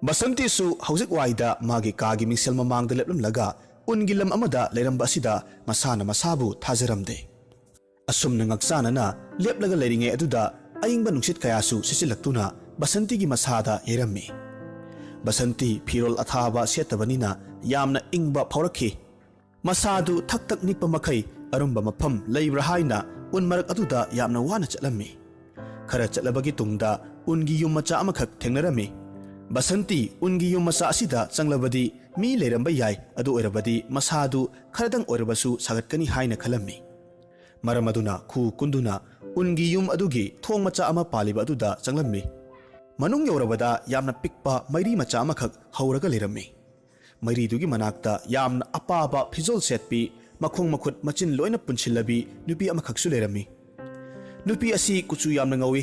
ꯕꯁꯟꯇꯤꯁꯨ ꯍꯧꯖꯤꯛ ꯋꯥꯏꯗ ꯃꯥꯒꯤ ꯀꯥꯒꯤ ꯃꯤꯡꯁꯦꯜ ꯃꯃꯥꯡꯗ ꯂꯦꯞꯂꯝꯂꯒ ꯎꯟꯒꯤ ꯂꯝ ꯑꯃꯗ ꯂꯩꯔꯝꯕ ꯑꯁꯤꯗ ꯃꯁꯥꯅ ꯃꯁꯥꯕꯨ ꯊꯥꯖꯔꯝꯗꯦ꯫ ꯑꯁꯨꯝꯅ ꯉꯛꯆꯥꯅꯅ ꯂꯦꯞꯂꯒ ꯂꯩꯔꯤꯉꯩ ꯑꯗꯨꯗ ꯑꯏꯪꯕ ꯅꯨꯡꯁꯤꯠ ꯀꯌꯥꯁꯨ ꯁꯤꯠꯆꯤꯜꯂꯛꯇꯨꯅ ꯕꯁꯟꯇꯤꯒꯤ ꯃꯁꯥꯗ ꯌꯩꯔꯝꯃꯤ꯫ ꯕꯁꯟꯇꯤ ꯐꯤꯔꯣꯜ ꯑꯊꯥꯕ ꯁꯦꯠꯇꯕꯅꯤꯅ ꯌꯥꯝꯅ ꯏꯪꯕ ꯐꯥꯎꯔꯛꯈꯤ꯫ ꯃꯁꯥꯗꯨ ꯊꯛ ꯊꯛ ꯅꯤꯛꯄ ꯃꯈꯩ ꯑꯔꯨꯝꯕ ꯃꯐꯝ ꯂꯩꯕ꯭ꯔꯥ ꯍꯥꯏꯅ ꯎꯟ ꯃꯔꯛ ꯑꯗꯨꯗ ꯌꯥꯝꯅ ꯋꯥꯅ ꯆꯠꯂꯝꯃꯤ꯫ ꯈꯔ ꯆꯠꯂꯕꯒꯤ ꯇꯨꯡꯗ ꯎꯟꯒꯤ ꯌꯨꯝ ꯃꯆꯥ ꯑꯃꯈꯛ ꯊꯦꯡꯅꯔꯝꯃꯤ꯫ ꯕꯁꯟꯇꯤ ꯎꯟꯒꯤ ꯌꯨꯝ ꯃꯆꯥ ꯑꯁꯤꯗ ꯆꯪꯂꯕꯗꯤ ꯃꯤ ꯂꯩꯔꯝꯕ ꯌꯥꯏ, ꯑꯗꯨ ꯑꯣꯏꯔꯕꯗꯤ ꯃꯁꯥꯗꯨ ꯈꯔꯗꯪ ꯑꯣꯏꯔꯕꯁꯨ ꯁꯥꯒꯠꯀꯅꯤ ꯍꯥꯏꯅ ꯈꯜꯂꯝꯃꯤ꯫ ꯃꯔꯝ ꯑꯗꯨꯅ ꯈꯨ ꯀꯨꯟꯗꯨꯅ ꯎꯟꯒꯤ ꯌꯨꯝ ꯑꯗꯨꯒꯤ ꯊꯣꯡ ꯃꯆꯥ ꯑꯃ ꯄꯥꯜꯂꯤꯕ ꯑꯗꯨꯗ ꯆꯪꯂꯝꯃꯤ꯫ ꯃꯅꯨꯡ ꯌꯧꯔꯕꯗ ꯌꯥꯝꯅ ꯄꯤꯛꯄ ꯃꯩꯔꯤ ꯃꯆꯥ ꯑꯃꯈꯛ ꯍꯧꯔꯒ ꯂꯩꯔꯝꯃꯤ꯫ ꯃꯩꯔꯤꯗꯨꯒꯤ ꯃꯅꯥꯛꯇ ꯌꯥꯝꯅ ꯑꯄꯥꯕ ꯐꯤꯖꯣꯜ ꯁꯦꯠꯄꯤ, ꯃꯈꯣꯡ ꯃꯈꯨꯠ ꯃꯆꯤꯟ ꯂꯣꯏꯅ ꯄꯨꯟꯁꯤꯜꯂꯕꯤ ꯅꯨꯄꯤ ꯑꯃꯈꯛꯁꯨ ꯂꯩꯔꯝꯃꯤ꯫ ꯅꯨꯄꯤ ꯑꯁꯤ ꯀꯨꯆꯨ ꯌꯥꯝꯅ ꯉꯧꯏ꯫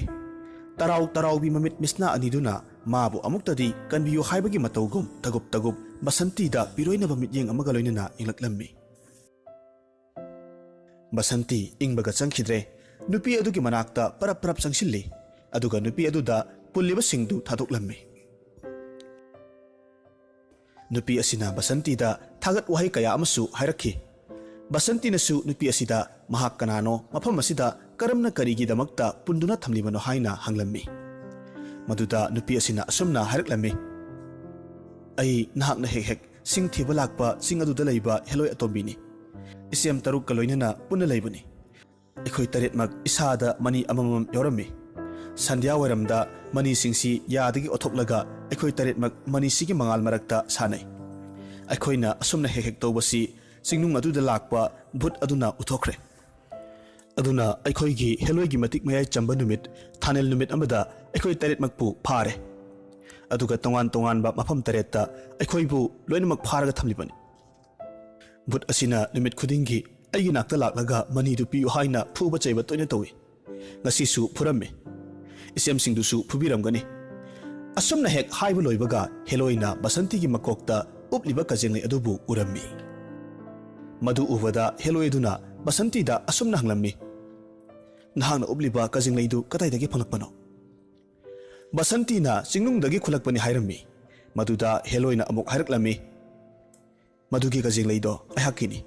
ꯇꯔꯥꯎ ꯇꯔꯥꯎꯕꯤ ꯃꯃꯤꯠ ꯃꯤꯁꯅꯥ ꯑꯅꯤꯗꯨꯅ ꯃꯥꯕꯨ ꯑꯃꯨꯛꯇꯗꯤ ꯀꯟꯕꯤꯌꯨ ꯍꯥꯏꯕꯒꯤ ꯃꯇꯧꯒꯨꯝ ꯇꯒꯨꯞ ꯇꯒꯨꯞ ꯕꯁꯟꯇꯤꯗ ꯄꯤꯔꯣꯏꯅꯕ ꯃꯤꯠꯌꯦꯡ ꯑꯃꯒ ꯂꯣꯏꯅꯅ ꯌꯦꯡꯂꯛꯂꯝꯃꯤ꯫ ꯕꯁꯟꯇꯤ ꯏꯪꯕꯒ ꯆꯪꯈꯤꯗ꯭ꯔꯦ꯫ ꯅꯨꯄꯤ ꯑꯗꯨꯒꯤ ꯃꯅꯥꯛꯇ ꯄꯔꯞ ꯄꯔꯞ ꯆꯪꯁꯤꯜꯂꯤ꯫ ꯑꯗꯨꯒ ꯅꯨꯄꯤ ꯑꯗꯨꯗ ꯄꯨꯜꯂꯤꯕꯁꯤꯡꯗꯨ ꯊꯥꯗꯣꯛꯂꯝꯃꯤ꯫ ꯅꯨꯄꯤ ꯑꯁꯤꯅ ꯕꯁꯟꯇꯤꯗ ꯊꯥꯒꯠ ꯋꯥꯍꯩ ꯀꯌꯥ ꯑꯃꯁꯨ ꯍꯥꯏꯔꯛꯈꯤ꯫ ꯕꯁꯟꯇꯤꯅꯁꯨ ꯅꯨꯄꯤ ꯑꯁꯤꯗ ꯃꯍꯥꯛ ꯀꯅꯥꯅꯣ, ꯃꯐꯝ ꯑꯁꯤꯗ ꯀꯔꯝꯅ ꯀꯔꯤꯒꯤꯗꯃꯛꯇ ꯄꯨꯟꯗꯨꯅ ꯊꯝꯂꯤꯕꯅꯣ ꯍꯥꯏꯅ ꯍꯪꯂꯝꯃꯤ꯫ ꯃꯗꯨꯗ ꯅꯨꯄꯤ ꯑꯁꯤꯅ ꯑꯁꯨꯝꯅ ꯍꯥꯏꯔꯛꯂꯝꯃꯤ, "ꯑꯩ ꯅꯍꯥꯛꯅ ꯍꯦꯛ ꯍꯦꯛ ꯁꯤꯡ ꯊꯤꯕ ꯂꯥꯛꯄ ꯆꯤꯡ ꯑꯗꯨꯗ ꯂꯩꯕ ꯍꯦꯂꯣꯏ ꯑꯇꯣꯝꯕꯤꯅꯤ꯫ ꯏꯆꯦꯝ ꯇꯔꯨꯛꯀ ꯂꯣꯏꯅꯅ ꯄꯨꯟꯅ ꯂꯩꯕꯅꯤ꯫ ꯑꯩꯈꯣꯏ ꯇꯔꯦꯠꯃꯛ ꯏꯁꯥꯗ ꯃꯅꯤ ꯑꯃꯃꯝ ꯌꯥꯎꯔꯝꯃꯤ꯫ ꯁꯟꯙ꯭ꯌꯥ ꯋꯥꯏꯔꯝꯗ ꯃꯅꯤꯁꯤꯡꯁꯤ ꯌꯥꯗꯒꯤ ꯑꯣꯊꯣꯛꯂꯒ ꯑꯩꯈꯣꯏ ꯇꯔꯦꯠꯃꯛ ꯃꯅꯤꯁꯤꯒꯤ ꯃꯉꯥꯜ ꯃꯔꯛꯇ ꯁꯥꯟꯅꯩ꯫ ꯑꯩꯈꯣꯏꯅ ꯑꯁꯨꯝꯅ ꯍꯦꯛ ꯍꯦꯛ ꯇꯧꯕꯁꯤ ꯆꯤꯡꯅꯨꯡ ꯑꯗꯨꯗ ꯂꯥꯛꯄ ꯚꯨꯠ ꯑꯗꯨꯅ ꯎꯊꯣꯛꯈ꯭ꯔꯦ꯫ ꯑꯗꯨꯅ ꯑꯩꯈꯣꯏꯒꯤ ꯍꯦꯂꯣꯏꯒꯤ ꯃꯇꯤꯛ ꯃꯌꯥꯏ ꯆꯝꯕ ꯅꯨꯃꯤꯠ, ꯊꯥꯅꯤꯜ ꯅꯨꯃꯤꯠ ꯑꯃꯗ ꯑꯩꯈꯣꯏ ꯇꯔꯦꯠꯃꯛꯄꯨ ꯐꯥꯔꯦ꯫ ꯑꯗꯨꯒ ꯇꯣꯉꯥꯟ ꯇꯣꯉꯥꯟꯕ ꯃꯐꯝ ꯇꯔꯦꯠꯇ ꯑꯩꯈꯣꯏꯕꯨ ꯂꯣꯏꯅꯃꯛ ꯐꯥꯔꯒ ꯊꯝꯂꯤꯕꯅꯤ꯫ ꯚꯨꯠ ꯑꯁꯤꯅ ꯅꯨꯃꯤꯠ ꯈꯨꯗꯤꯡꯒꯤ ꯑꯩꯒꯤ ꯅꯥꯛꯇ ꯂꯥꯛꯂꯒ ꯃꯅꯤꯗꯨ ꯄꯤꯌꯨ ꯍꯥꯏꯅ ꯐꯨꯕ ꯆꯩꯕ ꯇꯣꯏꯅ ꯇꯧꯏ꯫ ꯉꯁꯤꯁꯨ ꯐꯨꯔꯝꯃꯤ꯫ ꯏꯆꯦꯝꯁꯤꯡꯗꯨꯁꯨ ꯐꯨꯕꯤꯔꯝꯒꯅꯤ꯫" ꯑꯁꯨꯝꯅ ꯍꯦꯛ ꯍꯥꯏꯕ ꯂꯣꯏꯕꯒ ꯍꯦꯂꯣꯏꯅ ꯕꯁꯟꯇꯤꯒꯤ ꯃꯀꯣꯛꯇ ꯎꯞꯂꯤꯕ ꯀꯖꯦꯡꯂꯩ ꯑꯗꯨꯕꯨ ꯎꯔꯝꯃꯤ꯫ ꯃꯗꯨ ꯎꯕꯗ ꯍꯦꯂꯣꯏ ꯑꯗꯨꯅ ꯕꯁꯟꯇꯤꯗ ꯑꯁꯨꯝꯅ ꯍꯪꯂꯝꯃꯤ, "ꯅꯍꯥꯛꯅ ꯎꯞꯂꯤꯕ ꯀꯖꯦꯡꯂꯩꯗꯨ ꯀꯗꯥꯏꯗꯒꯤ ꯐꯪꯂꯛꯄꯅꯣ?" ꯕꯁꯟꯇꯤꯅ ꯆꯤꯡꯅꯨꯡꯗꯒꯤ ꯈꯨꯜꯂꯛꯄꯅꯤ ꯍꯥꯏꯔꯝꯃꯤ꯫ ꯃꯗꯨꯗ ꯍꯦꯂꯣꯏꯅ ꯑꯃꯨꯛ ꯍꯥꯏꯔꯛꯂꯝꯃꯤ, "ꯃꯗꯨꯒꯤ ꯀꯖꯦꯡꯂꯩꯗꯣ ꯑꯩꯍꯥꯛꯀꯤꯅꯤ꯫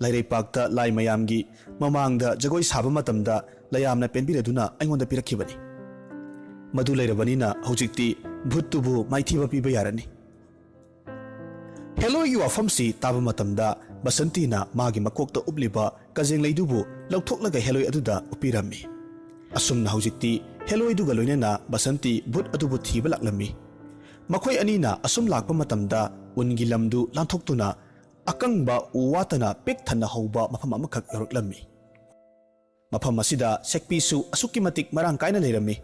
ꯂꯥꯏꯔꯩꯄꯥꯛꯇ ꯂꯥꯏ ꯃꯌꯥꯝꯒꯤ ꯃꯃꯥꯡꯗ ꯖꯒꯣꯏ ꯁꯥꯕ ꯃꯇꯝꯗ ꯂꯌꯥꯝꯅ ꯄꯦꯟꯕꯤꯔꯗꯨꯅ ꯑꯩꯉꯣꯟꯗ ꯄꯤꯔꯛꯈꯤꯕꯅꯤ꯫ ꯃꯗꯨ ꯂꯩꯔꯕꯅꯤꯅ ꯍꯧꯖꯤꯛꯇꯤ ꯚꯨꯠꯇꯨꯕꯨ ꯃꯥꯏꯊꯤꯕ ꯄꯤꯕ ꯌꯥꯔꯅꯤ꯫" ꯍꯦꯂꯣꯏꯒꯤ ꯋꯥꯐꯝꯁꯤ ꯇꯥꯕ ꯃꯇꯝꯗ ꯕꯁꯟꯇꯤꯅ ꯃꯥꯒꯤ ꯃꯀꯣꯛꯇ ꯎꯞꯂꯤꯕ ꯀꯖꯦꯡꯂꯩꯗꯨꯕꯨ ꯂꯧꯊꯣꯛꯂꯒ ꯍꯦꯂꯣꯏ ꯑꯗꯨꯗ ꯎꯞꯄꯤꯔꯝꯃꯤ꯫ ꯑꯁꯨꯝꯅ ꯍꯧꯖꯤꯛꯇꯤ ꯍꯦꯂꯣꯏꯗꯨꯒ ꯂꯣꯏꯅꯅ ꯕꯁꯟꯇꯤ ꯚꯨꯠ ꯑꯗꯨꯕꯨ ꯊꯤꯕ ꯂꯥꯛꯂꯝꯃꯤ꯫ ꯃꯈꯣꯏ ꯑꯅꯤꯅ ꯑꯁꯨꯝ ꯂꯥꯛꯄ ꯃꯇꯝꯗ ꯎꯟꯒꯤ ꯂꯝꯗꯨ ꯂꯥꯟꯊꯣꯛꯇꯨꯅ ꯑꯀꯪꯕ ꯎ ꯋꯥꯇꯅ ꯄꯤꯛ ꯊꯟꯅ ꯍꯧꯕ ꯃꯐꯝ ꯑꯃꯈꯛ ꯌꯧꯔꯛꯂꯝꯃꯤ꯫ ꯃꯐꯝ ꯑꯁꯤꯗ ꯁꯦꯛꯄꯤꯁꯨ ꯑꯁꯨꯛꯀꯤ ꯃꯇꯤꯛ ꯃꯔꯥꯡ ꯀꯥꯏꯅ ꯂꯩꯔꯝꯃꯤ꯫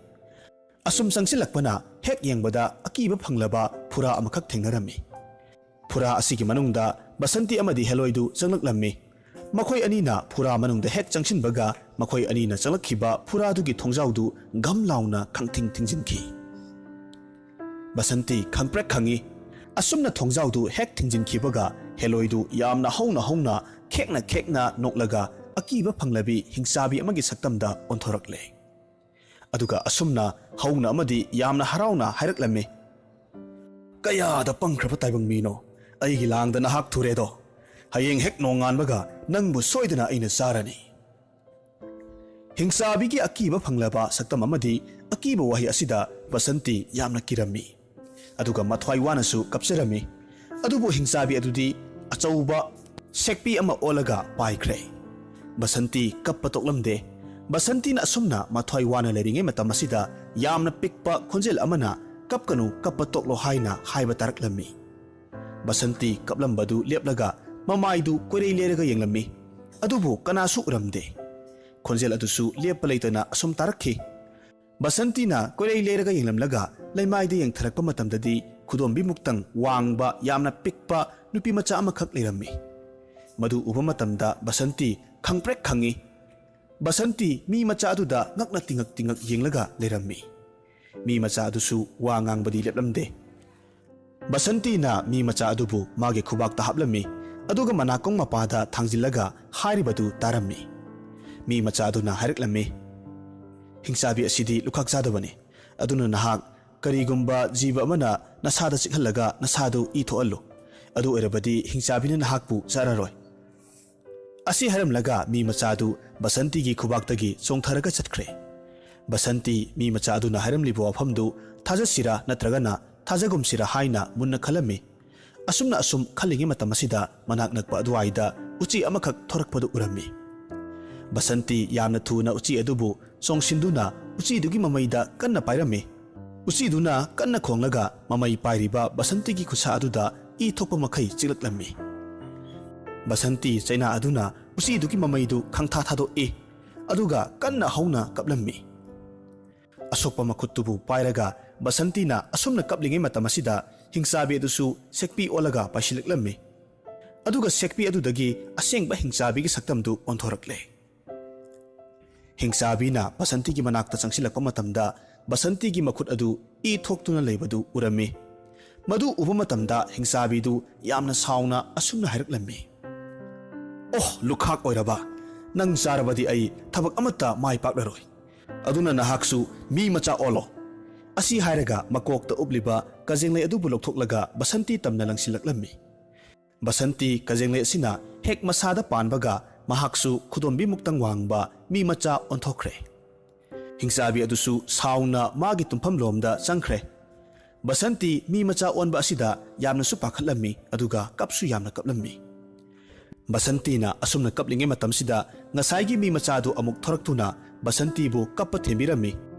ꯑꯁꯨꯝ ꯆꯪꯁꯤꯜꯂꯛꯄꯅ ꯍꯦꯛ ꯌꯦꯡꯕꯗ ꯑꯀꯤꯕ ꯐꯪꯂꯕ ꯐꯨꯔꯥ ꯑꯃꯈꯛ ꯊꯦꯡꯅꯔꯝꯃꯤ꯫ ꯐꯨꯔꯥ ꯑꯁꯤꯒꯤ ꯃꯅꯨꯡꯗ ꯕꯁꯟꯇꯤ ꯑꯃꯗꯤ ꯍꯦꯂꯣꯏꯗꯨ ꯆꯪꯂꯛꯂꯝꯃꯤ꯫ ꯃꯈꯣꯏ ꯑꯅꯤꯅ ꯐꯨꯔꯥ ꯃꯅꯨꯡꯗ ꯍꯦꯛ ꯆꯪꯁꯤꯟꯕꯒ ꯃꯈꯣꯏ ꯑꯅꯤꯅ ꯆꯪꯂꯛꯈꯤꯕ ꯐꯨꯔꯥꯗꯨꯒꯤ ꯊꯣꯡꯖꯥꯎꯗꯨ ꯒꯝ ꯂꯥꯎꯅ ꯈꯪꯊꯤꯡ ꯊꯤꯡꯖꯤꯟꯈꯤ꯫ ꯕꯁꯟꯇꯤ ꯈꯪꯄ꯭ꯔꯦꯛ ꯈꯪꯏ꯫ ꯑꯁꯨꯝꯅ ꯊꯣꯡꯖꯥꯎꯗꯨ ꯍꯦꯛ ꯊꯤꯡꯖꯤꯟꯈꯤꯕꯒ ꯍꯦꯂꯣꯏꯗꯨ ꯌꯥꯝꯅ ꯍꯧꯅ ꯍꯧꯅ ꯈꯦꯛꯅ ꯈꯦꯛꯅ ꯅꯣꯛꯂꯒ ꯑꯀꯤꯕ ꯐꯪꯂꯕꯤ ꯍꯤꯡꯆꯥꯕꯤ ꯑꯃꯒꯤ ꯁꯛꯇꯝꯗ ꯑꯣꯟꯊꯣꯔꯛꯂꯦ꯫ ꯑꯗꯨꯒ ꯑꯁꯨꯝꯅ ꯍꯧꯅ ꯑꯃꯗꯤ ꯌꯥꯝꯅ ꯍꯔꯥꯎꯅ ꯍꯥꯏꯔꯛꯂꯝꯃꯤ, "ꯀꯌꯥꯗ ꯄꯪꯈ꯭ꯔꯕ ꯇꯥꯏꯕꯪ ꯃꯤꯅꯣ! ꯑꯩꯒꯤ ꯂꯥꯡꯗ ꯅꯍꯥꯛ ꯊꯨꯔꯦꯗꯣ! ꯍꯌꯦꯡ ꯍꯦꯛ ꯅꯣꯡꯉꯥꯟꯕꯒ ꯅꯪꯕꯨ ꯁꯣꯏꯗꯅ ꯑꯩꯅ ꯆꯥꯔꯅꯤ!" ꯍꯤꯡꯆꯥꯕꯤꯒꯤ ꯑꯀꯤꯕ ꯐꯪꯂꯕ ꯁꯛꯇꯝ ꯑꯃꯗꯤ ꯑꯀꯤꯕ ꯋꯥꯍꯩ ꯑꯁꯤꯗ ꯕꯁꯟꯇꯤ ꯌꯥꯝꯅ ꯀꯤꯔꯝꯃꯤ꯫ ꯑꯗꯨꯒ ꯃꯊ꯭ꯋꯥꯏ ꯋꯥꯅꯁꯨ ꯀꯞꯆꯔꯝꯃꯤ꯫ ꯑꯗꯨꯕꯨ ꯍꯤꯡꯆꯥꯕꯤ ꯑꯗꯨꯗꯤ ꯑꯆꯧꯕ ꯁꯦꯛꯄꯤ ꯑꯃ ꯑꯣꯜꯂꯒ ꯄꯥꯏꯈ꯭ꯔꯦ꯫ ꯕꯁꯟꯇꯤ ꯀꯞꯄ ꯇꯣꯛꯂꯝꯗꯦ꯫ ꯕꯁꯟꯇꯤꯅ ꯑꯁꯨꯝꯅ ꯃꯊ꯭ꯋꯥꯏ ꯋꯥꯅ ꯂꯩꯔꯤꯉꯩ ꯃꯇꯝ ꯑꯁꯤꯗ ꯌꯥꯝꯅ ꯄꯤꯛꯄ ꯈꯣꯟꯖꯦꯜ ꯑꯃꯅ, "ꯀꯞꯀꯅꯨ, ꯀꯞꯄ ꯇꯣꯛꯂꯣ" ꯍꯥꯏꯅ ꯍꯥꯏꯕ ꯇꯥꯔꯛꯂꯝꯃꯤ꯫ ꯕꯁꯟꯇꯤ ꯀꯞꯂꯝꯕꯗꯨ ꯂꯦꯞꯂꯒ ꯃꯃꯥꯏꯗꯨ ꯀꯣꯏꯔꯩ ꯂꯩꯔꯒ ꯌꯦꯡꯂꯝꯃꯤ꯫ ꯑꯗꯨꯕꯨ ꯀꯅꯥꯁꯨ ꯎꯔꯝꯗꯦ꯫ ꯈꯣꯟꯖꯦꯜ ꯑꯗꯨꯁꯨ ꯂꯦꯞꯄ ꯂꯩꯇꯅ ꯑꯁꯨꯝ ꯇꯥꯔꯛꯈꯤ꯫ ꯕꯁꯟꯇꯤꯅ ꯀꯣꯏꯔꯩ ꯂꯩꯔꯒ ꯌꯦꯡꯂꯝꯂꯒ ꯂꯩꯃꯥꯏꯗ ꯌꯦꯡꯊꯔꯛꯄ ꯃꯇꯝꯗꯗꯤ ꯈꯨꯗꯣꯝꯕꯤꯃꯨꯛꯇꯪ ꯋꯥꯡꯕ ꯌꯥꯝꯅ ꯄꯤꯛꯄ ꯅꯨꯄꯤ ꯃꯆꯥ ꯑꯃꯈꯛ ꯂꯩꯔꯝꯃꯤ꯫ ꯃꯗꯨ ꯎꯕ ꯃꯇꯝꯗ ꯕꯁꯟꯇꯤ ꯈꯪꯄ꯭ꯔꯦꯛ ꯈꯪꯏ꯫ ꯕꯁꯟꯇꯤ ꯃꯤ ꯃꯆꯥ ꯑꯗꯨꯗ ꯉꯛꯅ ꯇꯤꯡꯉꯛ ꯇꯤꯡꯉꯛ ꯌꯦꯡꯂꯒ ꯂꯩꯔꯝꯃꯤ꯫ ꯃꯤ ꯃꯆꯥ ꯑꯗꯨꯁꯨ ꯋꯥ ꯉꯥꯡꯕꯗꯤ ꯂꯦꯞꯂꯝꯗꯦ꯫ ꯕꯁꯟꯇꯤꯅ ꯃꯤ ꯃꯆꯥ ꯑꯗꯨꯕꯨ ꯃꯥꯒꯤ ꯈꯨꯕꯥꯛꯇ ꯍꯥꯞꯂꯝꯃꯤ꯫ ꯑꯗꯨꯒ ꯃꯅꯥꯀꯣꯡ ꯃꯄꯥꯗ ꯊꯥꯡꯖꯤꯜꯂꯒ ꯍꯥꯏꯔꯤꯕꯗꯨ ꯇꯥꯔꯝꯃꯤ꯫ ꯃꯤ ꯃꯆꯥ ꯑꯗꯨꯅ ꯍꯥꯏꯔꯛꯂꯝꯃꯤ, "ꯍꯤꯡꯆꯥꯕꯤ ꯑꯁꯤꯗꯤ ꯂꯨꯈꯥꯛ ꯆꯥꯗꯕꯅꯤ, ꯑꯗꯨꯅ ꯅꯍꯥꯛ ꯀꯔꯤꯒꯨꯝꯕ ꯖꯤꯕ ꯑꯃꯅ ꯅꯁꯥꯗ ꯆꯤꯛꯍꯜꯂꯒ ꯅꯁꯥꯗꯨ ꯏ ꯊꯣꯛꯍꯜꯂꯨ, ꯑꯗꯨ ꯑꯣꯏꯔꯕꯗꯤ ꯍꯤꯡꯆꯥꯕꯤꯅ ꯅꯍꯥꯛꯄꯨ ꯆꯥꯔꯔꯣꯏ"꯫ ꯑꯁꯤ ꯍꯥꯏꯔꯝꯂꯒ ꯃꯤ ꯃꯆꯥꯗꯨ ꯕꯁꯟꯇꯤꯒꯤ ꯈꯨꯕꯥꯛꯇꯒꯤ ꯆꯣꯡꯊꯔꯒ ꯆꯠꯈ꯭ꯔꯦ꯫ ꯕꯁꯟꯇꯤ ꯃꯤ ꯃꯆꯥ ꯑꯗꯨꯅ ꯍꯥꯏꯔꯝꯂꯤꯕ ꯋꯥꯐꯝꯗꯨ ꯊꯥꯖꯁꯤꯔꯥ ꯅꯠꯇ꯭ꯔꯒꯅ ꯊꯥꯖꯒꯨꯝꯁꯤꯔꯥ ꯍꯥꯏꯅ ꯃꯨꯟꯅ ꯈꯜꯂꯝꯃꯤ꯫ ꯑꯁꯨꯝꯅ ꯑꯁꯨꯝ ꯈꯜꯂꯤꯉꯩ ꯃꯇꯝ ꯑꯁꯤꯗ ꯃꯅꯥꯛ ꯅꯛꯄ ꯑꯗꯨꯋꯥꯏꯗ ꯎꯆꯤ ꯑꯃꯈꯛ ꯊꯣꯔꯛꯄꯗꯨ ꯎꯔꯝꯃꯤ꯫ ꯕꯁꯟꯇꯤ ꯌꯥꯝꯅ ꯊꯨꯅ ꯎꯆꯤ ꯑꯗꯨꯕꯨ ꯆꯣꯡꯁꯤꯟꯗꯨꯅ ꯎꯆꯤꯗꯨꯒꯤ ꯃꯃꯩꯗ ꯀꯟꯅ ꯄꯥꯏꯔꯝꯃꯤ꯫ ꯎꯆꯤꯗꯨꯅ ꯀꯟꯅ ꯈꯣꯡꯂꯒ ꯃꯃꯩ ꯄꯥꯏꯔꯤꯕ ꯕꯁꯟꯇꯤꯒꯤ ꯈꯨꯠꯁꯥ ꯑꯗꯨꯗ ꯏ ꯊꯣꯛꯄ ꯃꯈꯩ ꯆꯤꯛꯂꯛꯂꯝꯃꯤ꯫ ꯕꯁꯟꯇꯤ ꯆꯩꯅꯥ ꯑꯗꯨꯅ ꯎꯆꯤꯗꯨꯒꯤ ꯃꯃꯩꯗꯨ ꯈꯪꯊꯥ ꯊꯥꯗꯣꯛꯏ, ꯑꯗꯨꯒ ꯀꯟꯅ ꯍꯧꯅ ꯀꯞꯂꯝꯃꯤ꯫ ꯑꯁꯣꯛꯄ ꯃꯈꯨꯠꯇꯨꯕꯨ ꯄꯥꯏꯔꯒ ꯕꯁꯟꯇꯤꯅ ꯑꯁꯨꯝꯅ ꯀꯞꯂꯤꯉꯩ ꯃꯇꯝ ꯑꯁꯤꯗ ꯍꯤꯡꯆꯥꯕꯤ ꯑꯗꯨꯁꯨ ꯁꯦꯛꯄꯤ ꯑꯣꯜꯂꯒ ꯄꯥꯏꯁꯤꯜꯂꯛꯂꯝꯃꯤ꯫ ꯑꯗꯨꯒ ꯁꯦꯛꯄꯤ ꯑꯗꯨꯗꯒꯤ ꯑꯁꯦꯡꯕ ꯍꯤꯡꯆꯥꯕꯤꯒꯤ ꯁꯛꯇꯝꯗꯨ ꯑꯣꯟꯊꯣꯔꯛꯂꯦ꯫ ꯍꯤꯡꯆꯥꯕꯤꯅ ꯕꯁꯟꯇꯤꯒꯤ ꯃꯅꯥꯛꯇ ꯆꯪꯁꯤꯜꯂꯛꯄ ꯃꯇꯝꯗ ꯕꯁꯟꯇꯤꯒꯤ ꯃꯈꯨꯠ ꯑꯗꯨ ꯏ ꯊꯣꯛꯇꯨꯅ ꯂꯩꯕꯗꯨ ꯎꯔꯝꯃꯤ꯫ ꯃꯗꯨ ꯎꯕ ꯃꯇꯝꯗ ꯍꯤꯡꯆꯥꯕꯤꯗꯨ ꯌꯥꯝꯅ ꯁꯥꯎꯅ ꯑꯁꯨꯝꯅ ꯍꯥꯏꯔꯛꯂꯝꯃꯤ, "ꯑꯣꯍ, ꯂꯨꯈꯥꯛ ꯑꯣꯏꯔꯕ! ꯅꯪ ꯆꯥꯔꯕꯗꯤ ꯑꯩ ꯊꯕꯛ ꯑꯃꯠꯇ ꯃꯥꯏ ꯄꯥꯛꯂꯔꯣꯏ꯫ ꯑꯗꯨꯅ ꯅꯍꯥꯛꯁꯨ ꯃꯤ ꯃꯆꯥ ꯑꯣꯜꯂꯣ!" ꯑꯁꯤ ꯍꯥꯏꯔꯒ ꯃꯀꯣꯛꯇ ꯎꯞꯂꯤꯕ ꯀꯖꯦꯡꯂꯩ ꯑꯗꯨꯕꯨ ꯂꯧꯊꯣꯛꯂꯒ ꯕꯁꯟꯇꯤ ꯇꯝꯅ ꯂꯪꯁꯤꯜꯂꯛꯂꯝꯃꯤ꯫ ꯕꯁꯟꯇꯤ ꯀꯖꯦꯡꯂꯩ ꯑꯁꯤꯅ ꯍꯦꯛ ꯃꯁꯥꯗ ꯄꯥꯟꯕꯒ ꯃꯍꯥꯛꯁꯨ ꯈꯨꯗꯣꯝꯕꯤꯃꯨꯛꯇꯪ ꯋꯥꯡꯕ ꯃꯤ ꯃꯆꯥ ꯑꯣꯟꯊꯣꯛꯈ꯭ꯔꯦ꯫ ꯍꯤꯡꯆꯥꯕꯤ ꯑꯗꯨꯁꯨ ꯁꯥꯎꯅ ꯃꯥꯒꯤ ꯇꯨꯝꯐꯝ ꯂꯣꯝꯗ ꯆꯪꯈ꯭ꯔꯦ꯫ ꯕꯁꯟꯇꯤ ꯃꯤ ꯃꯆꯥ ꯑꯣꯟꯕ ꯑꯁꯤꯗ ꯌꯥꯝꯅꯁꯨ ꯄꯥꯈꯠꯂꯝꯃꯤ, ꯑꯗꯨꯒ ꯀꯞꯁꯨ ꯌꯥꯝꯅ ꯀꯞꯂꯝꯃꯤ꯫ ꯕꯁꯟꯇꯤꯅ ꯑꯁꯨꯝꯅ ꯀꯞꯂꯤꯉꯩ ꯃꯇꯝꯁꯤꯗ ꯉꯁꯥꯏꯒꯤ ꯃꯤ ꯃꯆꯥꯗꯨ ꯑꯃꯨꯛ ꯊꯣꯔꯛꯇꯨꯅ ꯕꯁꯟꯇꯤꯕꯨ ꯀꯞꯄ ꯊꯦꯝꯕꯤꯔꯝꯃꯤ꯫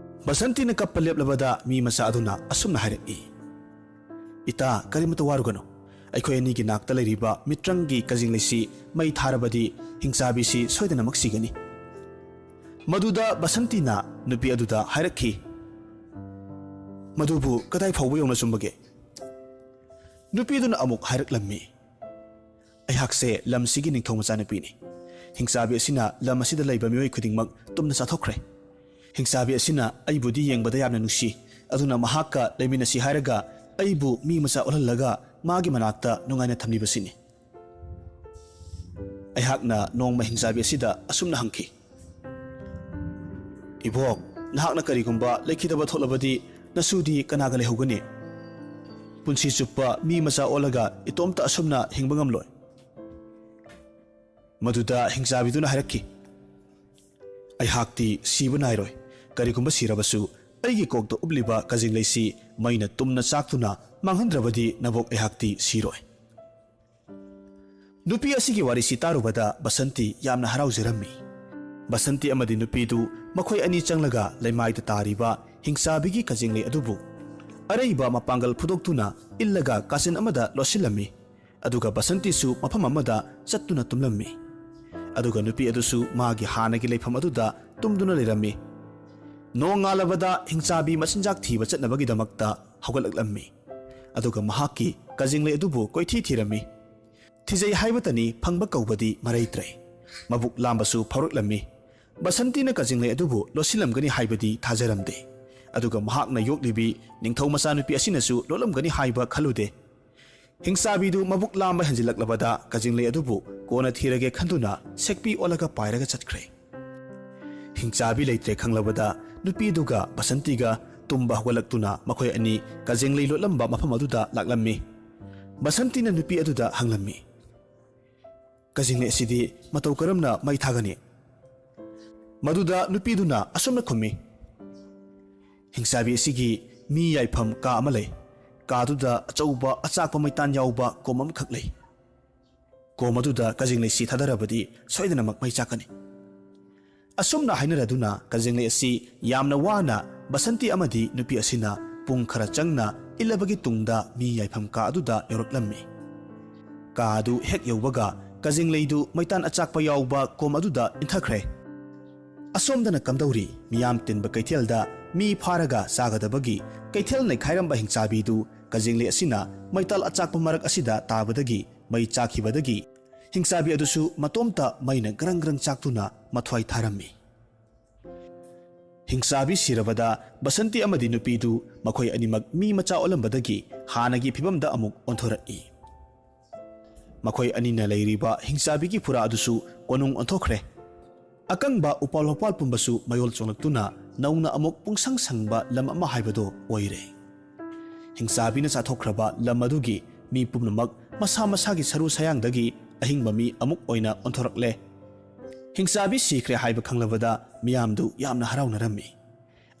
ꯕꯁꯟꯇꯤꯅ ꯀꯞꯄ ꯂꯦꯞꯂꯕꯗ ꯃꯤ ꯃꯆꯥ ꯑꯗꯨꯅ ꯑꯁꯨꯝꯅ ꯍꯥꯏꯔꯛꯏ, "ꯏꯇꯥ, ꯀꯔꯤꯃꯇ ꯋꯥꯔꯨꯒꯅꯨ꯫ ꯑꯩꯈꯣꯏ ꯑꯅꯤꯒꯤ ꯅꯥꯛꯇ ꯂꯩꯔꯤꯕ ꯃꯤꯇ꯭ꯔꯪꯒꯤ ꯀꯖꯤꯡꯂꯩꯁꯤ ꯃꯩ ꯊꯥꯔꯕꯗꯤ ꯍꯤꯡꯆꯥꯕꯤꯁꯤ ꯁꯣꯏꯗꯅꯃꯛ ꯁꯤꯒꯅꯤ"꯫ ꯃꯗꯨꯗ ꯕꯁꯟꯇꯤꯅ ꯅꯨꯄꯤ ꯑꯗꯨꯗ ꯍꯥꯏꯔꯛꯈꯤ, "ꯃꯗꯨꯕꯨ ꯀꯗꯥꯏ ꯐꯥꯎꯕ ꯌꯧꯅ ꯆꯨꯝꯕꯒꯦ?" ꯅꯨꯄꯤꯗꯨꯅ ꯑꯃꯨꯛ ꯍꯥꯏꯔꯛꯂꯝꯃꯤ, "ꯑꯩꯍꯥꯛꯁꯦ ꯂꯝꯁꯤꯒꯤ ꯅꯤꯡꯊꯧ ꯃꯆꯥꯅꯨꯄꯤꯅꯤ꯫ ꯍꯤꯡꯆꯥꯕꯤ ꯑꯁꯤꯅ ꯂꯝ ꯑꯁꯤꯗ ꯂꯩꯕ ꯃꯤꯑꯣꯏ ꯈꯨꯗꯤꯡꯃꯛ ꯇꯨꯝꯅ ꯆꯥꯊꯣꯛꯈ꯭ꯔꯦ꯫ ꯍꯤꯡꯆꯥꯕꯤ ꯑꯁꯤꯅ ꯑꯩꯕꯨꯗꯤ ꯌꯦꯡꯕꯗ ꯌꯥꯝꯅ ꯅꯨꯡꯁꯤ, ꯑꯗꯨꯅ ꯃꯍꯥꯛꯀ ꯂꯩꯃꯤꯟꯅꯁꯤ ꯍꯥꯏꯔꯒ ꯑꯩꯕꯨ ꯃꯤ ꯃꯆꯥ ꯑꯣꯜꯍꯜꯂꯒ ꯃꯥꯒꯤ ꯃꯅꯥꯛꯇ ꯅꯨꯡꯉꯥꯏꯅ ꯊꯝꯂꯤꯕꯁꯤꯅꯤ"꯫ ꯑꯩꯍꯥꯛꯅ ꯅꯣꯡꯃ ꯍꯤꯡꯆꯥꯕꯤ ꯑꯁꯤꯗ ꯑꯁꯨꯝꯅ ꯍꯪꯈꯤ, "ꯏꯕꯣꯛ, ꯅꯍꯥꯛꯅ ꯀꯔꯤꯒꯨꯝꯕ ꯂꯩꯈꯤꯗꯕ ꯊꯣꯛꯂꯕꯗꯤ ꯅꯁꯨꯗꯤ ꯀꯅꯥꯒ ꯂꯩꯍꯧꯒꯅꯤ? ꯄꯨꯟꯁꯤ ꯆꯨꯞꯄ ꯃꯤ ꯃꯆꯥ ꯑꯣꯜꯂꯒ ꯏꯇꯣꯝꯇ ꯑꯁꯨꯝꯅ ꯍꯤꯡꯕ ꯉꯝꯂꯣꯏ?" ꯃꯗꯨꯗ ꯍꯤꯡꯆꯥꯕꯤꯗꯨꯅ ꯍꯥꯏꯔꯛꯈꯤ, "ꯑꯩꯍꯥꯛꯇꯤ ꯁꯤꯕ ꯅꯥꯏꯔꯣꯏ꯫ ꯀꯔꯤꯒꯨꯝꯕ ꯁꯤꯔꯕꯁꯨ ꯑꯩꯒꯤ ꯀꯣꯛꯇ ꯎꯞꯂꯤꯕ ꯀꯖꯦꯡꯂꯩꯁꯤ ꯃꯩꯅ ꯇꯨꯝꯅ ꯆꯥꯛꯇꯨꯅ ꯃꯥꯡꯍꯟꯗ꯭ꯔꯕꯗꯤ ꯅꯕꯣꯛ ꯑꯩꯍꯥꯛꯇꯤ ꯁꯤꯔꯣꯏ꯫" ꯅꯨꯄꯤ ꯑꯁꯤꯒꯤ ꯋꯥꯔꯤꯁꯤ ꯇꯥꯔꯨꯕꯗ ꯕꯁꯟꯇꯤ ꯌꯥꯝꯅ ꯍꯔꯥꯎꯖꯔꯝꯃꯤ꯫ ꯕꯁꯟꯇꯤ ꯑꯃꯗꯤ ꯅꯨꯄꯤꯗꯨ ꯃꯈꯣꯏ ꯑꯅꯤ ꯆꯪꯂꯒ ꯂꯩꯃꯥꯏꯗ ꯇꯥꯔꯤꯕ ꯍꯤꯡꯆꯥꯕꯤꯒꯤ ꯀꯖꯦꯡꯂꯩ ꯑꯗꯨꯕꯨ ꯑꯔꯩꯕ ꯃꯄꯥꯡꯒꯜ ꯐꯨꯗꯣꯛꯇꯨꯅ ꯏꯜꯂꯒ ꯀꯥꯆꯤꯟ ꯑꯃꯗ ꯂꯣꯠꯁꯤꯜꯂꯝꯃꯤ꯫ ꯑꯗꯨꯒ ꯕꯁꯟꯇꯤꯁꯨ ꯃꯐꯝ ꯑꯃꯗ ꯆꯠꯇꯨꯅ ꯇꯨꯝꯂꯝꯃꯤ꯫ ꯑꯗꯨꯒ ꯅꯨꯄꯤ ꯑꯗꯨꯁꯨ ꯃꯥꯒꯤ ꯍꯥꯟꯅꯒꯤ ꯂꯩꯐꯝ ꯑꯗꯨꯗ ꯇꯨꯝꯗꯨꯅ ꯂꯩꯔꯝꯃꯤ꯫ ꯅꯣꯡꯉꯥꯜꯂꯕꯗ ꯍꯤꯡꯆꯥꯕꯤ ꯃꯆꯤꯟꯖꯥꯛ ꯊꯤꯕ ꯆꯠꯅꯕꯒꯤꯗꯃꯛꯇ ꯍꯧꯒꯠꯂꯛꯂꯝꯃꯤ꯫ ꯑꯗꯨꯒ ꯃꯍꯥꯛꯀꯤ ꯀꯖꯦꯡꯂꯩ ꯑꯗꯨꯕꯨ ꯀꯣꯏꯊꯤ ꯊꯤꯔꯝꯃꯤ꯫ ꯊꯤꯖꯩ ꯍꯥꯏꯕꯇꯅꯤ, ꯐꯪꯕ ꯀꯧꯕꯗꯤ ꯃꯔꯩꯇ꯭ꯔꯦ꯫ ꯃꯕꯨꯛ ꯂꯥꯝꯕꯁꯨ ꯐꯥꯎꯔꯛꯂꯝꯃꯤ꯫ ꯕꯁꯟꯇꯤꯅ ꯀꯖꯦꯡꯂꯩ ꯑꯗꯨꯕꯨ ꯂꯣꯠꯁꯤꯜꯂꯝꯒꯅꯤ ꯍꯥꯏꯕꯗꯤ ꯊꯥꯖꯔꯝꯗꯦ꯫ ꯑꯗꯨꯒ ꯃꯍꯥꯛꯅ ꯌꯣꯛꯂꯤꯕꯤ ꯅꯤꯡꯊꯧ ꯃꯆꯥꯅꯨꯄꯤ ꯑꯁꯤꯅꯁꯨ ꯂꯣꯠꯂꯝꯒꯅꯤ ꯍꯥꯏꯕ ꯈꯜꯂꯨꯗꯦ꯫ ꯍꯤꯡꯆꯥꯕꯤꯗꯨ ꯃꯕꯨꯛ ꯂꯥꯝꯕ ꯍꯦꯟꯖꯤꯜꯂꯛꯂꯕꯗ ꯀꯖꯦꯡꯂꯩ ꯑꯗꯨꯕꯨ ꯀꯣꯟꯅ ꯊꯤꯔꯒꯦ ꯈꯟꯗꯨꯅ ꯁꯦꯛꯄꯤ ꯑꯣꯜꯂꯒ ꯄꯥꯏꯔꯒ ꯆꯠꯈ꯭ꯔꯦ꯫ ꯍꯤꯡꯆꯥꯕꯤ ꯂꯩꯇ꯭ꯔꯦ ꯈꯪꯂꯕꯗ ꯅꯨꯄꯤꯗꯨꯒ ꯕꯁꯟꯇꯤꯒ ꯇꯨꯝꯕ ꯍꯧꯒꯠꯂꯛꯇꯨꯅ ꯃꯈꯣꯏ ꯑꯅꯤ ꯀꯖꯦꯡꯂꯩ ꯂꯣꯠꯂꯝꯕ ꯃꯐꯝ ꯑꯗꯨꯗ ꯂꯥꯛꯂꯝꯃꯤ꯫ ꯕꯁꯟꯇꯤꯅ ꯅꯨꯄꯤ ꯑꯗꯨꯗ ꯍꯪꯂꯝꯃꯤ, "ꯀꯖꯦꯡꯂꯩ ꯑꯁꯤꯗꯤ ꯃꯇꯧ ꯀꯔꯝꯅ ꯃꯩ ꯊꯥꯒꯅꯤ?" ꯃꯗꯨꯗ ꯅꯨꯄꯤꯗꯨꯅ ꯑꯁꯨꯝꯅ ꯈꯨꯝꯃꯤ, "ꯍꯤꯡꯆꯥꯕꯤ ꯑꯁꯤꯒꯤ ꯃꯤ ꯌꯥꯏꯐꯝ ꯀꯥ ꯑꯃ ꯂꯩ꯫ ꯀꯥꯗꯨꯗ ꯑꯆꯧꯕ ꯑꯆꯥꯛꯄ ꯃꯩꯇꯥꯟ ꯌꯥꯎꯕ ꯀꯣꯝ ꯑꯃꯈꯛ ꯂꯩ꯫ ꯀꯣꯝ ꯑꯗꯨꯗ ꯀꯖꯦꯡꯂꯩꯁꯤ ꯊꯥꯗꯔꯕꯗꯤ ꯁꯣꯏꯗꯅꯃꯛ ꯃꯩ ꯆꯥꯛꯀꯅꯤ꯫" ꯑꯁꯨꯝꯅ ꯍꯥꯏꯅꯔꯗꯨꯅ ꯀꯖꯦꯡꯂꯩ ꯑꯁꯤ ꯌꯥꯝꯅ ꯋꯥꯅ ꯕꯁꯟꯇꯤ ꯑꯃꯗꯤ ꯅꯨꯄꯤ ꯑꯁꯤꯅ ꯄꯨꯡ ꯈꯔ ꯆꯪꯅ ꯏꯜꯂꯕꯒꯤ ꯇꯨꯡꯗ ꯃꯤ ꯌꯥꯏꯐꯝ ꯀꯥ ꯑꯗꯨꯗ ꯌꯧꯔꯛꯂꯝꯃꯤ꯫ ꯀꯥ ꯑꯗꯨ ꯍꯦꯛ ꯌꯧꯕꯒ ꯀꯖꯦꯡꯂꯩꯗꯨ ꯃꯩꯇꯥꯟ ꯑꯆꯥꯛꯄ ꯌꯥꯎꯕ ꯀꯣꯝ ꯑꯗꯨꯗ ꯏꯟꯊꯈ꯭ꯔꯦ꯫ ꯑꯁꯣꯝꯗꯅ ꯀꯝꯗꯧꯔꯤ? ꯃꯤꯌꯥꯝ ꯇꯤꯟꯕ ꯀꯩꯊꯦꯜꯗ ꯃꯤ ꯐꯥꯔꯒ ꯆꯥꯒꯗꯕꯒꯤ ꯀꯩꯊꯦꯜ ꯅꯩꯈꯥꯏꯔꯝꯕ ꯍꯤꯡꯆꯥꯕꯤꯗꯨ ꯀꯖꯦꯡꯂꯩ ꯑꯁꯤꯅ ꯃꯩꯇꯥꯜ ꯑꯆꯥꯛꯄ ꯃꯔꯛ ꯑꯁꯤꯗ ꯇꯥꯕꯗꯒꯤ ꯃꯩ ꯆꯥꯛꯈꯤꯕꯗꯒꯤ ꯍꯤꯡꯆꯥꯕꯤ ꯑꯗꯨꯁꯨ ꯃꯇꯣꯝꯇ ꯃꯩꯅ ꯒ꯭ꯔꯪ ꯒ꯭ꯔꯪ ꯆꯥꯛꯇꯨꯅ ꯃꯊ꯭ꯋꯥꯏ ꯊꯥꯔꯝꯃꯤ꯫ ꯍꯤꯡꯆꯥꯕꯤ ꯁꯤꯔꯕꯗ ꯕꯁꯟꯇꯤ ꯑꯃꯗꯤ ꯅꯨꯄꯤꯗꯨ ꯃꯈꯣꯏ ꯑꯅꯤꯃꯛ ꯃꯤ ꯃꯆꯥ ꯑꯣꯜꯂꯝꯕꯗꯒꯤ ꯍꯥꯟꯅꯒꯤ ꯐꯤꯕꯝꯗ ꯑꯃꯨꯛ ꯑꯣꯟꯊꯣꯔꯛꯏ꯫ ꯃꯈꯣꯏ ꯑꯅꯤꯅ ꯂꯩꯔꯤꯕ ꯍꯤꯡꯆꯥꯕꯤꯒꯤ ꯐꯨꯔꯥ ꯑꯗꯨꯁꯨ ꯀꯣꯅꯨꯡ ꯑꯣꯟꯊꯣꯛꯈ꯭ꯔꯦ꯫ ꯑꯀꯪꯕ ꯎꯄꯥꯜ ꯋꯥꯄꯥꯜ ꯄꯨꯝꯕꯁꯨ ꯃꯌꯣꯜ ꯆꯣꯡꯂꯛꯇꯨꯅ ꯅꯧꯅ ꯑꯃꯨꯛ ꯄꯨꯡꯁꯪ ꯁꯪꯕ ꯂꯝ ꯑꯃ ꯍꯥꯏꯕꯗꯨ ꯑꯣꯏꯔꯦ꯫ ꯍꯤꯡꯆꯥꯕꯤꯅ ꯆꯥꯊꯣꯛꯈ꯭ꯔꯕ ꯂꯝ ꯑꯗꯨꯒꯤ ꯃꯤ ꯄꯨꯝꯅꯃꯛ ꯃꯁꯥ ꯃꯁꯥꯒꯤ ꯁꯔꯨ ꯁꯌꯥꯡꯗꯒꯤ ꯑꯍꯤꯡꯕ ꯃꯤ ꯑꯃꯨꯛ ꯑꯣꯏꯅ ꯑꯣꯟꯊꯣꯔꯛꯂꯦ꯫ ꯍꯤꯡꯆꯥꯕꯤ ꯁꯤꯈ꯭ꯔꯦ ꯍꯥꯏꯕ ꯈꯪꯂꯕꯗ ꯃꯤꯌꯥꯝꯗꯨ ꯌꯥꯝꯅ ꯍꯔꯥꯎꯅꯔꯝꯃꯤ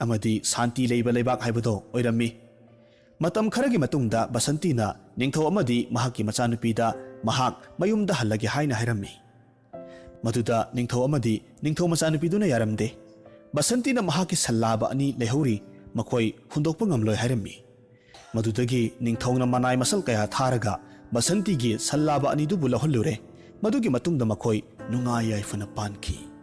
ꯑꯃꯗꯤ ꯁꯥꯟꯇꯤ ꯂꯩꯕ ꯂꯩꯕꯥꯛ ꯍꯥꯏꯕꯗꯣ ꯑꯣꯏꯔꯝꯃꯤ꯫ ꯃꯇꯝ ꯈꯔꯒꯤ ꯃꯇꯨꯡꯗ ꯕꯁꯟꯇꯤꯅ ꯅꯤꯡꯊꯧ ꯑꯃꯗꯤ ꯃꯍꯥꯛꯀꯤ ꯃꯆꯥꯅꯨꯄꯤꯗ ꯃꯍꯥꯛ ꯃꯌꯨꯝꯗ ꯍꯜꯂꯒꯦ ꯍꯥꯏꯅ ꯍꯥꯏꯔꯝꯃꯤ꯫ ꯃꯗꯨꯗ ꯅꯤꯡꯊꯧ ꯑꯃꯗꯤ ꯅꯤꯡꯊꯧ ꯃꯆꯥꯅꯨꯄꯤꯗꯨꯅ ꯌꯥꯔꯝꯗꯦ꯫ ꯕꯁꯟꯇꯤꯅ ꯃꯍꯥꯛꯀꯤ ꯁꯜꯂꯥꯕ ꯑꯅꯤ ꯂꯩꯍꯧꯔꯤ, ꯃꯈꯣꯏ ꯍꯨꯟꯗꯣꯛꯄ ꯉꯝꯂꯣꯏ ꯍꯥꯏꯔꯝꯃꯤ꯫ ꯃꯗꯨꯗꯒꯤ ꯅꯤꯡꯊꯧꯅ ꯃꯅꯥꯏ ꯃꯁꯜ ꯀꯌꯥ ꯊꯥꯔꯒ ꯕꯁꯟꯇꯤꯒꯤ ꯁꯜꯂꯥꯕ ꯑꯅꯤꯗꯨꯕꯨ ꯂꯧꯍꯜꯂꯨꯔꯦ꯫ ꯃꯗꯨꯒꯤ ꯃꯇꯨꯡꯗ ꯃꯈꯣꯏ ꯅꯨꯡꯉꯥꯏ ꯌꯥꯏꯐꯅ ꯄꯥꯟꯈꯤ꯫